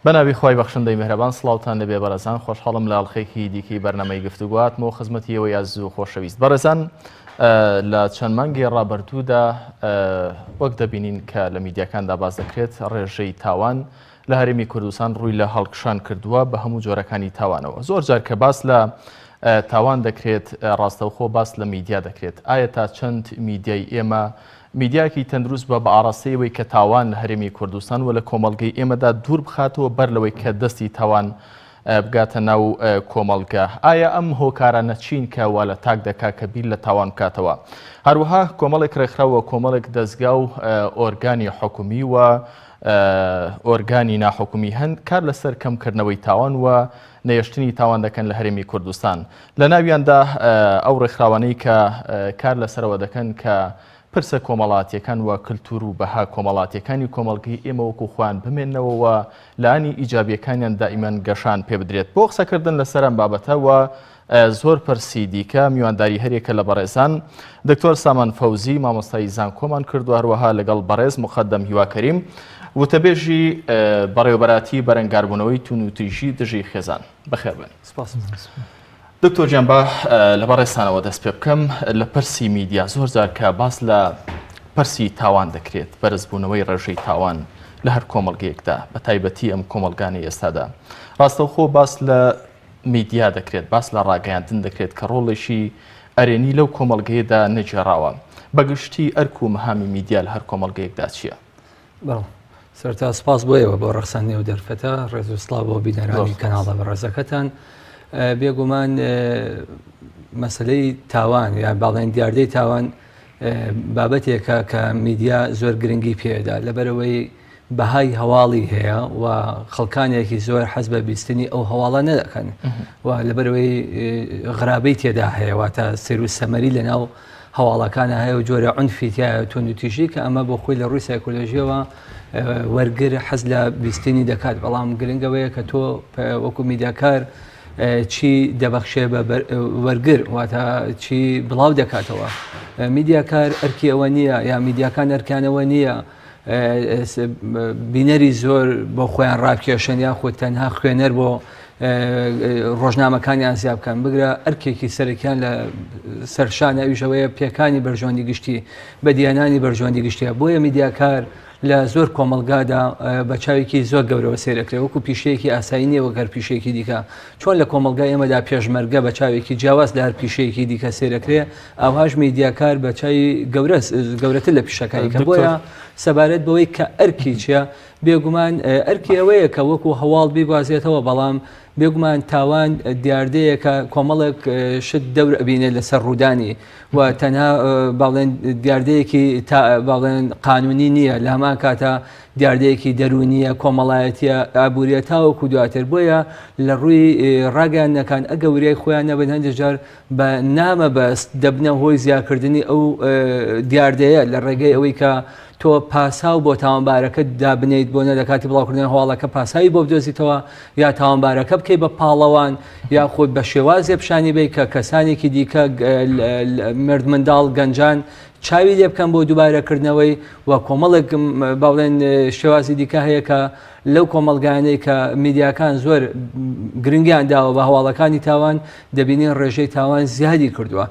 بەناوی خوای بەخشندەی میهرەبان سڵاوتان لێبێ بەڕێزان خۆشحاڵم لە ئەڵقەیەکی دیکەی بەرنامەی گفتوگۆ هاتمەوە خزمەتی ئێوەی ئازیز و خۆشەویست بەڕێزان لە چەند مانگی ڕابردوودا وەک دەبینین کە لە میدیاکاندا باس دەکرێت ڕێژەی تاوان لە هەرێمی کوردستان ڕووی لە هەڵکشان کردووە بە هەموو جۆرەکانی تاوانەوە زۆر جار کە باس لە تاوان دەکرێت ڕاستەوخۆ باس لە میدیا دەکرێت ئایا تا چەند میدیای ئێمە میدیایەکی تەندروست بە بە ئاڕاستەی ئەوەی کە تاوان لە هەرێمی کوردستان و لە کۆمەڵگەی ئێمەدا دوور بخاتەوە بەر لەوەی کە دەستی تاوان بگاتە ناو کۆمەڵگە. ئایا ئەم هۆکارانە چین کە وا لە تاک دەکا کە بیر لە تاوان بکاتەوە؟ هەروەها کۆمەڵێک ڕێکخراو و کۆمەڵێک دەزگا و ئۆرگانی حکومی و ئۆرگانی ناحکومی هەن کار لەسەر کەمکردنەوەی تاوان و نەهێشتنی تاوان دەکەن لە هەرێمی کوردستان. لە ناویاندا ئەو ڕێکخراوانەی کە کار لەسەرەوە دەکەن کە پرسە کۆمەڵاتیەکان و کلتور و بەها کۆمەڵاتیەکانی کۆمەڵگەی ئێمە وەکو خۆیان بمێننەوە و لایەنی ئیجابیەکانیان دائیمەن گەشان پێبدرێت. بۆ قسەکردن لەسەر ئەم بابەتە و زۆر پرسی دیکە میوانداری هەریەکە لە بەڕێزان دکتۆر سامان فەوزی مامۆستای زانکۆمان کردو هەروەها لەگەڵ بەڕێز مقدم هیوا کەریم وتەبێژی بەڕێوەبەراتی بەرەنگاربوونەوەی توندوتیژی دژی خێزان. بەخێربێن. سپاس. دکتۆر گیان با لە بەڕێزتانەوە دەست پێ بکەم لە پرسی میدیا زۆر جار کە باس لە پرسی تاوان دەکرێت بەرزبوونەوەی ڕێژەی تاوان لە هەر کۆمەڵگەیەکدا بە تایبەتی ئەم کۆمەڵگانی ئێستادا ڕاستەوخۆ باس لە میدیا دەکرێت باس لە ڕاگەیاندن دەکرێت کە ڕۆڵێکی ئەرێنی لەو کۆمەڵگەیەدا نەگێڕاوە بەگشتی ئەرک و مەهامی میدیا لە هەر کۆمەڵگەیەکدا چییە؟ بەڵێ سەرەتا سپاس بۆ ئێوە بۆ ڕەخساندنی ئەو دەرفەتە، ڕێز و سڵاو بۆ بینەرانی کەناڵە بەڕێزەکەتان. بێگومان مەسلەی تاوان یا باڵێن دیاردەی تاوان بابەتێکە کە میدیا زۆر گرنگی پێدا لەبەرەوەی بەهای هەواڵی هەیە و خەڵکانێکی زۆر حەز بە بیستنی ئەو هەواڵە نەدەکەن و لەبەرەوەی غرابەی تێدا هەیە واتە سێر و سەمەری لەناو هەواڵەکانا هەیە و جۆرە عونفی تیایە توندوتیژی کە ئەمە بۆ خۆی لە ڕووی سایکۆلۆژیەوە وەرگر حەز لە بیستنی دەکات بەڵام گرنگەوەیە کە تۆ وەکو میدیاکار چی دەبەخشێ بە وەرگر واتە چی بڵاو دەکاتەوە میدیاکار ئەرکی ئەوە نییە یا میدیاکان ئەرکانەوە نییە بینەری زۆر بۆ خۆیان ڕابکێشن یاخود تەنها خوێنەر بۆ ڕۆژنامەکانیان زیاد بکەن بگرە ئەرکێکی سەرەکیان لە سەرشانە ئەویش ئەوەیە پێکانی بەرژەوەندی گشتی بەدیهێنانی بەرژەوەندی گشتیە بۆیە میدیاکار لە زۆر کۆمەڵگادا بە چاوێکی زۆر گەورەوە سێرەکرێ وەکو پیشەیەکی ئاسایی نییە وەک هەر پیشەیەکی دیکە چۆن لە کۆمەڵگای ئێمەدا پێشمەرگە بە چاوێکی جیاواز لە هەر پیشەیەکی دیکە سێرەکرێ ئاوهاش میدیاکار بە چاوی گەورە گەورەتر لە پیشەکانی کە بۆیە سەبارەت بەوەی کە ئەرکی چیە بێگومان ئەرکی ئەوەیە کە وەکو هەواڵ بیگوازێتەوە بەڵام بێگومان تاوان دیاردەیەکە کۆمەڵێک شت دەور ئەبینێت لەسەر ڕوودانی و تەنها باڵێن دیاردەیەکی باڵێن قانونی نییە لە هەمان کاتا دیاردەیەکی دەروونیە کۆمەڵایەتیە ئابووریە تاوەکو دواتر بۆیە لە ڕووی ڕاگەیاندنەکان ئەگە وریای خۆیان نەبن هەندێک جار بە نامەبەست دەبنە هۆی زیاکردنی ئەو دیاردەیە لە ڕێگەی ئەوەی کە تۆ پاساو بۆ تاوانبارەکە دابنیت بۆ نە لە کاتی بڵاوکردنی هەواڵەکە پاساوی بۆ بدۆزیتەوە یا تاوانبارەکە بکەی بە پاڵەوان یاخود بە شێوازێ پیشانی بەی کە کەسانێکی دیکە مردمنداڵ گەنجان چاوی لێ بکەن بۆ دووبارەکردنەوەی و کۆمەڵێک باڵێن شێوازی دیکە هەیە کە لەو کۆمەڵگایانەی کە میدیاکان زۆر گرنگیان داوە بە هەواڵەکانی تاوان دەبینین ڕێژەی تاوان زیادی کردووە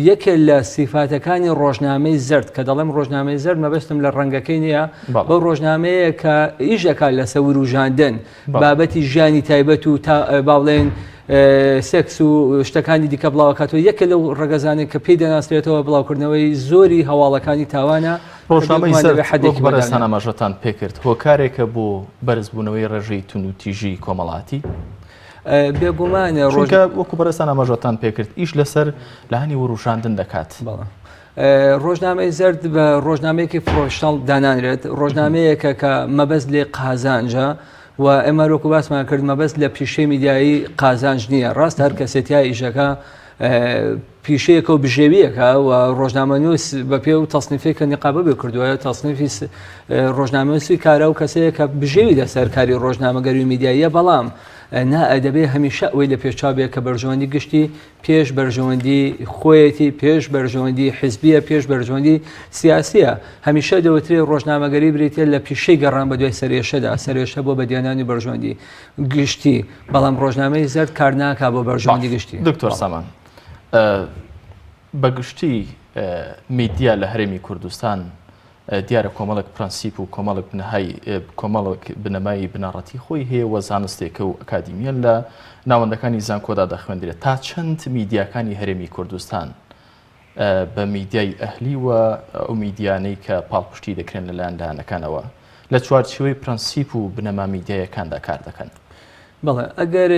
یەکێ لە سیفاتەکانی ڕۆژنامەی زرد کە دەڵێم ڕۆژنامەی زرد مەبەستم لە ڕەنگەکەی نییە بەو ڕۆژنامەیە کە ئیش دەکات لەسەر وروژاندن بابەتی ژیانی تایبەت و تا باڵێن سێکس و شتەکانی دیکە بڵاوکاتەوە یەکە لەو ڕەگەزانێک کە پێی دەناسرێتەوە بڵاوکردنەوەی زۆری هەواڵەکانی تاوانە ڕۆژنامەی زەرد وەک بەڕێزتان ئاماژەتان پێکرد هۆکارێکە بۆ بەرزبوونەوەی ڕێژەی توندوتیژی کۆمەڵاتی؟ بێگومان چونکە وەکو بەڕێزتان ئاماژەتان پێکرد ئیش لەسەر لایەنی وروژاندن دەکات. بەڵێ. ڕۆژنامەی زەرد بە ڕۆژنامەیەکی پرۆفیشناڵ دانانرێت ڕۆژنامەیەکە کە مەبەست لێ قازانجە و ئێمە وەکو باسمان کرد مەبەست لە پیشەی میدیایی قازانج نییە ڕاست هەر کەسێتیا ئیشەکە. پیشەیەکە و بژێویەکە و ڕۆژنامەنووس بە پێ و تەسنیفێک کە نیقابە بێ کردووە تەسنیفی ڕۆژنامەنووسی کارە و کەسەیە کە بژێوی لەسەر کاری ڕۆژنامەگەری و میدیاییە بەڵام نا دەبێ هەمیشە ئەوەی لە پێشچاو بێ کە بەرژەوەندی گشتی پێش بەرژەوەندی خۆیەتی پێش بەرژەوەندی حزبیە پێش بەرژەوەندی سیاسیە هەمیشە دەوترێ ڕۆژنامەگەری بریتە لە پیشەی گەڕان بە دوای سەرێشەدا سەرێشە بۆ بەدیانانی بەرژەوەندی گشتی بەڵام ڕۆژنامەی زەرد کار ناکا بۆ بەرژەوەندی گشتی. دکتۆر سامان بە گشتی میدیا لە هەرێمی کوردستان دیارە کۆمەڵێک پرەنسیپ و کۆمەڵێک بنەهای کۆمەڵێک بنەمای بنەڕەتی خۆی هەیە و زانستێکە و ئەکادیمیە لە ناوەندەکانی زانکۆدا دەخوێندرێت تا چەند میدیاکانی هەرێمی کوردستان بە میدیای ئەهلی و ئەو میدیانەی کە پاڵپشتی دەکرێن لەلایەن لایەنەکانەوە لە چوارچێوەی پرەنسیپ و بنەما میدیایەکاندا کار دەکەن. بەڵێ ئەگەر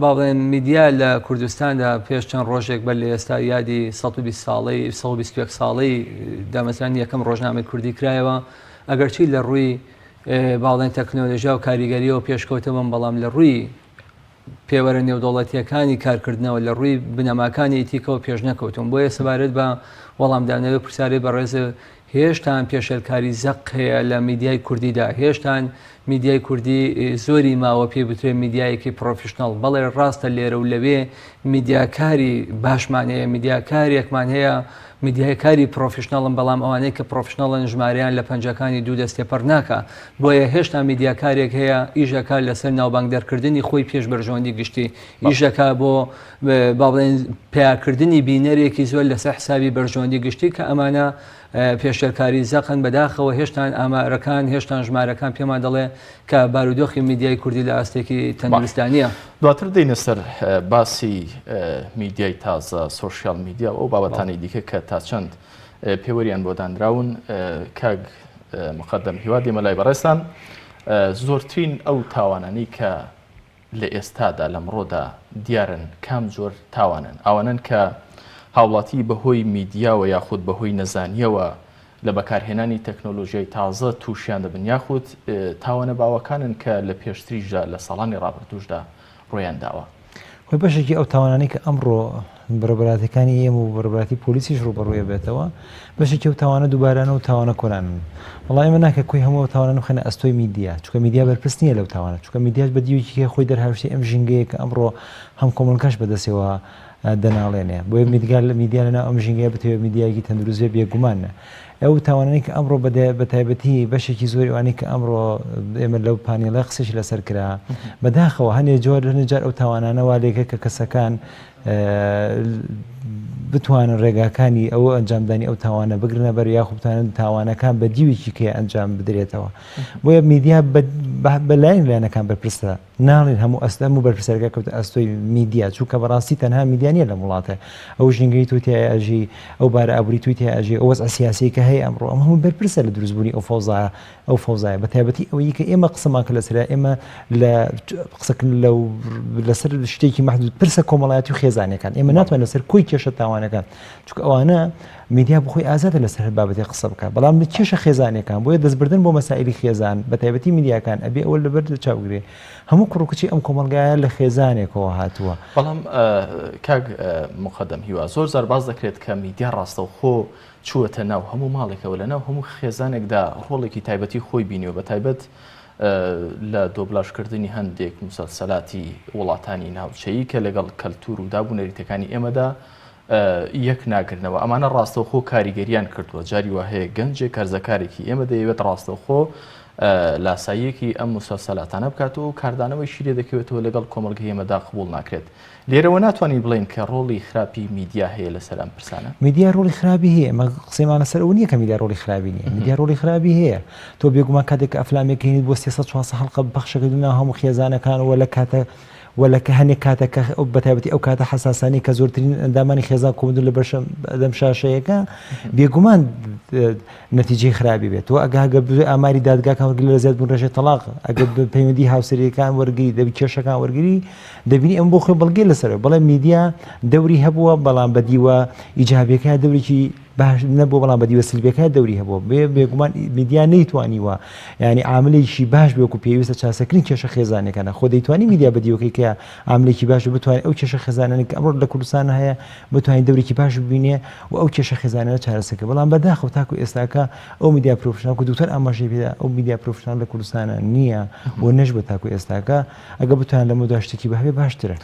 با بڵێن میدیا لە کوردستاندا پێش چەند ڕۆژێک بەر لە ئێستا یادی 120 ساڵەی 121 ساڵەی دامەزرانی یەکەم ڕۆژنامەی کوردی کرایەوە ئەگەرچی لە ڕووی با بڵێن تەکنۆلۆژیا و کاریگەریەوە پێشکەوتە بم بەڵام لە ڕووی پێوەرە نێودەوڵەتییەکانی کارکردنەوە لە ڕووی بنەماکانی ئیتیکەوە پێشنەکەوتوون، بۆیە سەبارەت بە وەڵامدانەوەی پرسیارەی بەڕێز هێشتان پێشێلکاری زەق هەیە لە میدیای کوردیدا، هێشتان میدیای کوردی زۆری ماوە پێی بوترێ میدیایەکی پڕۆفیشناڵ، بەڵێ ڕاستە لێرە و لەوێ میدیاکاری باشمان هەیە، میدیاکارێکمان هەیە میدیاکاری پڕۆفیشناڵن، بەڵام ئەوانەی کە پڕۆفیشناڵن ژمارەیان لە پەنجەکانی دوو دەست تێپەڕ ناکا، بۆیە هێشتا میدیاکارێک هەیە ئیش ئەکا لەسەر ناوبانگ دەرکردنی خۆی پێش بەرژەوەندی گشتی، ئیش ئەکا بۆ با بڵێین پەیاکردنی بینەرێکی زۆر لەسەر حسابی بەرژەوەندی گشتی کە ئەمانە پێشێلکاری زەقن، بەداخەوە هێشتان ئامارەکان هێشتان ژمارەکان پێمان دەڵێ کە بارودۆخی میدیای کوردی لە ئاستێکی تەندروستدا نییە. دواتر دێینە سەر باسی میدیای تازە، سۆشیال میدیا و ئەو بابەتانەی دیکە کە تا چەند پێوەریان بۆ دانراون. کاک مقدم هیوا دێمە لای بەڕێزتان، زۆرترین ئەو تاوانانەی کە لە ئێستادا لەمڕۆدا دیارن کام جۆر تاوانن؟ ئەوانەن کە هاوڵاتی بەهۆی میدیاوە یاخود بەهۆی نەزانییەوە لە بەکارهێنانی تەکنۆلۆژیای تازە تووشیان دەبن یاخود تاوانە باوەکانن کە لە پێشتریشدا لە ساڵانی ڕابردووشدا ڕوویان داوە؟ خۆی بەشێکی ئەو تاوانانەی کە ئەمڕۆ بەڕێوەبەرایەتیەکانی ئێمە و بەڕێوەبەرایەتی پۆلیسیش ڕووبەڕووی ئەبێتەوە، بەشێکی ئەو تاوانە دووبارانە و تاوانە کۆنانن. بەڵام ئێمە ناکرێت کۆی هەموو ئەو تاوانانە بخەینە ئەستۆی میدیا، چونکە میدیا بەرپرس نییە لەو تاوانە، چونکە میدیاش بە دیوێکی کەی خۆی دەرهاویشتەی ئەم ژینگەیە کە ئەمڕۆ هەم کۆمەڵگاش بەدەستیەوە دەناڵێنێ. بۆیە میدگا میدیا لەناو ئەم ژینگەیە بتەوێت میدیایەکی تەندروست بێت بێگومان نا. ئەو تاوانانەی کە ئەمڕۆ بە تایبەتی بەشێکی زۆری ئەوانەی کە ئەمڕۆ ئێمە لەو پانێڵە قسەشی لەسەر کرا بەداخەوە هەنێ جۆر هەنێ جار ئەو تاوانانە وا لێکە کە کەسەکان بتوانن ڕێگاکانی ئەو ئەنجامدانی ئەو تاوانە بگرنە بەر یاخود بتوانن تاوانەکان بە دیوێکی کێ ئەنجام بدرێتەوە بۆیە میدیا بەلایەن لایەنەکان بەرپرسە ناڵێن هەموو ئەست هەموو بەرپرسیارەکە کەوتە ئەستۆی میدیا چونکە بەڕاستی تەنها میدیا نییە لەم وڵاتە ئەو ژینگەی تۆ تیای ئەژی ئەو بارە ئابووری توی تیا ئەژی ئەو وەزع سیاسی کە هەیە ئەمڕۆ ئەم هەموو بەرپرسە لە دروستبوونی ئەو فەوزایە ئەو فەوزایە بە تایبەتی ئەوەی کە ئێمە قسەمان کە لەسەر ئێمە لە قسەکردن لەو لەسەر شتێکی محدود پرسە کۆمەڵایەتی و خێزانەکان ئێمە ناتوانین لەسەر کۆی کێشە تاوانەکان چونکە ئەوانە میدیا بخۆی ئازادە لەسەر هەر بابەتێک قسە بکات بەڵام لە کێشە خێزانیەکان بۆیە دەستبردن بۆ مەسائلی خێزان بە تایبەتی میدیاکان ئەبێ ئەوە لەبەر چاو بگرێ هەموو کوڕ و کچی ئەم کۆمەڵگایە لە خێزانێکەوە هاتووە. بەڵام کاک موقەدەم هیوا زۆر جار باس دەکرێت کە میدیا ڕاستەوخۆ چووەتە ناو هەموو ماڵێکەوە لە ناو هەموو خێزانێکدا ڕۆڵێکی تایبەتی خۆی بینیوە بە تایبەت لە دۆبلاژکردنی هەندێک موسەلسەلاتی وڵاتانی ناوچەیی کە لەگەڵ کەلتور و داب و نەریتەکانی ئێمەدا یەک ناگرنەوە، ئەمانە ڕاستەوخۆ کاریگەریان کردووە، جاری وا هەیە گەنجێک هەرزەکارێکی ئێمە دەیەوێت ڕاستەوخۆ لاساییەکی ئەم موسەلسەلاتانە بکاتەوە و کاردانەوەیشی لێ دەکەوێتەوە لەگەڵ کۆمەڵگەی ئێمەدا قبوڵ ناکرێت. لێرەوە ناتوانین بڵێین کە ڕۆڵی خراپی میدیا هەیە لەسەر ئەم پرسانە؟ میدیا ڕۆڵی خراپی هەیە، ئێمە قسەیمان لەسەر ئەوە نییە کە میدیا ڕۆڵی خراپی نییە، میدیا ڕۆڵی خراپی هەیە. تۆ بێگومان کاتێک کە ئەفلامێک هێنیت بۆ 300 400 حەڵقە پەخشەکەی ناو هەموو خێزانەکان و لە کاتە و لە هەنێک کاتە کە بەتایبەتی ئەو کاتە حەساسانەی کە زۆرترین ئەندامانی خێزان کۆبوون لە بەشە دەم شاشەیەکە بێگومان نەتیجەی خراپی بێت و ئەگە ئەگە ئاماری دادگاکان وەرگری لە زیادبوون ڕێژەی تەڵاق ئەگە پەیوەندی هاوسەریەکان وەرگری دەبی کێشەکان وەرگری دەبینی ئەم بۆ خۆی بەڵگەی لەسەر بەڵێ میدیا دەوری هەبووە بەڵام بە دیوە ئیجابیەکە دەورێکی باش نەبوو بەڵام بە دیوە سلبیەکە دەوری هەبوو بێ بێگومان میدیا نەیتوانیوە یعنی عاملێکی باش بێ وەکو پێویستە چارەسەرکردنی کێشە خێزانەکانە خۆ دەیتوانی میدیا بە دیوەکەی کە عاملێکی باش بتوانێت ئەو کێشە خێزانانە کە ئەمڕۆ لە کوردستان هەیە بتوانێت دەورێکی باش ببینێ و ئەو کێشە خێزانانە چارەسەرکە بەڵام بەداخەوە تاکو ئێستاکە ئەو میدیا professional کە دکتۆر ئاماژەی پێدا ئەو میدیا professional لە کوردستانە نییە و نەشبووە تاکو ئێستاکە ئەگە بتوان لەمەودوا شتێکی بەهێ باشترە.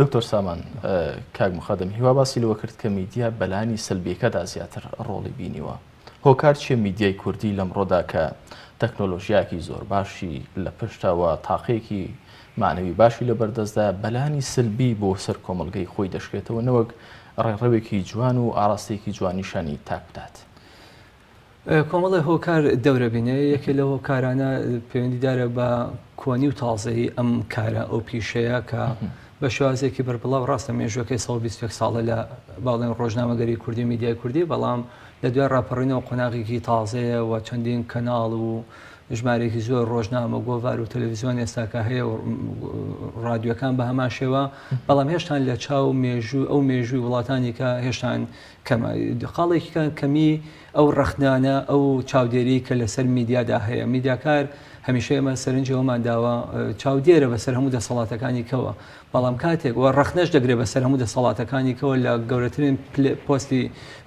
دکتۆر سامان، کاک موقەدەم هیوا باسی لەوە کرد کە میدیا بەلانی سلبیەکەدا زیاتر ڕۆڵی بینیوە. هۆکار چیە میدیای کوردی لەمڕۆدا کە تەکنۆلۆژیاکی زۆر باشی لە پشتە و تاقەیەکی مەعنەوی باشی لەبەردەستدایە بەلانی سلبی بۆ سەر کۆمەڵگەی خۆی دەشکێتەوە نەوەک ڕێڕەوێکی جوان و ئاراستەیەکی جوان نیشانی تاک بدات؟ کۆمەڵێ هۆکار دەورە بینێ، یەکێ لەو هۆکارانە پەیوەندیدارە بە کۆنی و تازەیی ئەم کارە ئەو پیشەیە کە بە شێوازێکی بەربڵاو ڕاستە مێژوەکەی 121 ساڵە لە باڵێن ڕۆژنامەگەری کوردی میدیای کوردی بەڵام لە دوای ڕاپەڕینەوە قۆناغێکی تازەیە و چەندین کەناڵ و ژمارێکی زۆر ڕۆژنامە گۆڤار و تەلەڤزیۆن ئێستاکە هەیە و ڕادیۆکان بە هەمان شێوە بەڵام هێشتان لە چاو مێژوو ئەو مێژووی وڵاتانی کە هێشتان کەمە. خاڵێکی کە کەمی ئەو ڕەخنانە، ئەو چاودێری کە لەسەر میدیادا هەیە. میدیاکار هەمیشە ئێمە سەرنجی ئەوەمان داوە چاودێرە بەسەر هەموو دەسەڵاتەکانی کەوە، بەڵام کاتێک و ڕەخنەش دەگرێت بەسەر هەموو دەسەڵاتەکانی کەوە لە گەورەترین پۆستی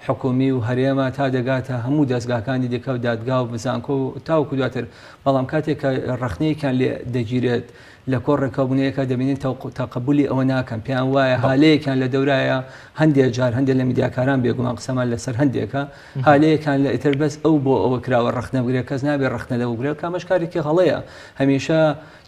حکومی و هەرێمە تا دەگاتە هەموو دەزگاکانی دیکە و دادگا و زانکۆ و تاوەکو دواتر، بەڵام کاتێک کە ڕەخنەیەکیان لێ دەگیرێت لە کۆڕێکا بوونەیەکا دەبینین تەقەبولی ئەوە ناکەن، پێیان وایە هالەیەکیان لە دەورایە، هەندێک جار هەندێک لە میدیاکاران بێگومان قسەمان لەسەر هەندێکە، هالەیەکان لە ئیتر بەس ئەو بۆ ئەوە کراوە ڕەخنە بگرێت، کەس نابێت ڕەخنە لەو بگرێت، کە ئەمەش کارێکی هەڵەیە، هەمیشە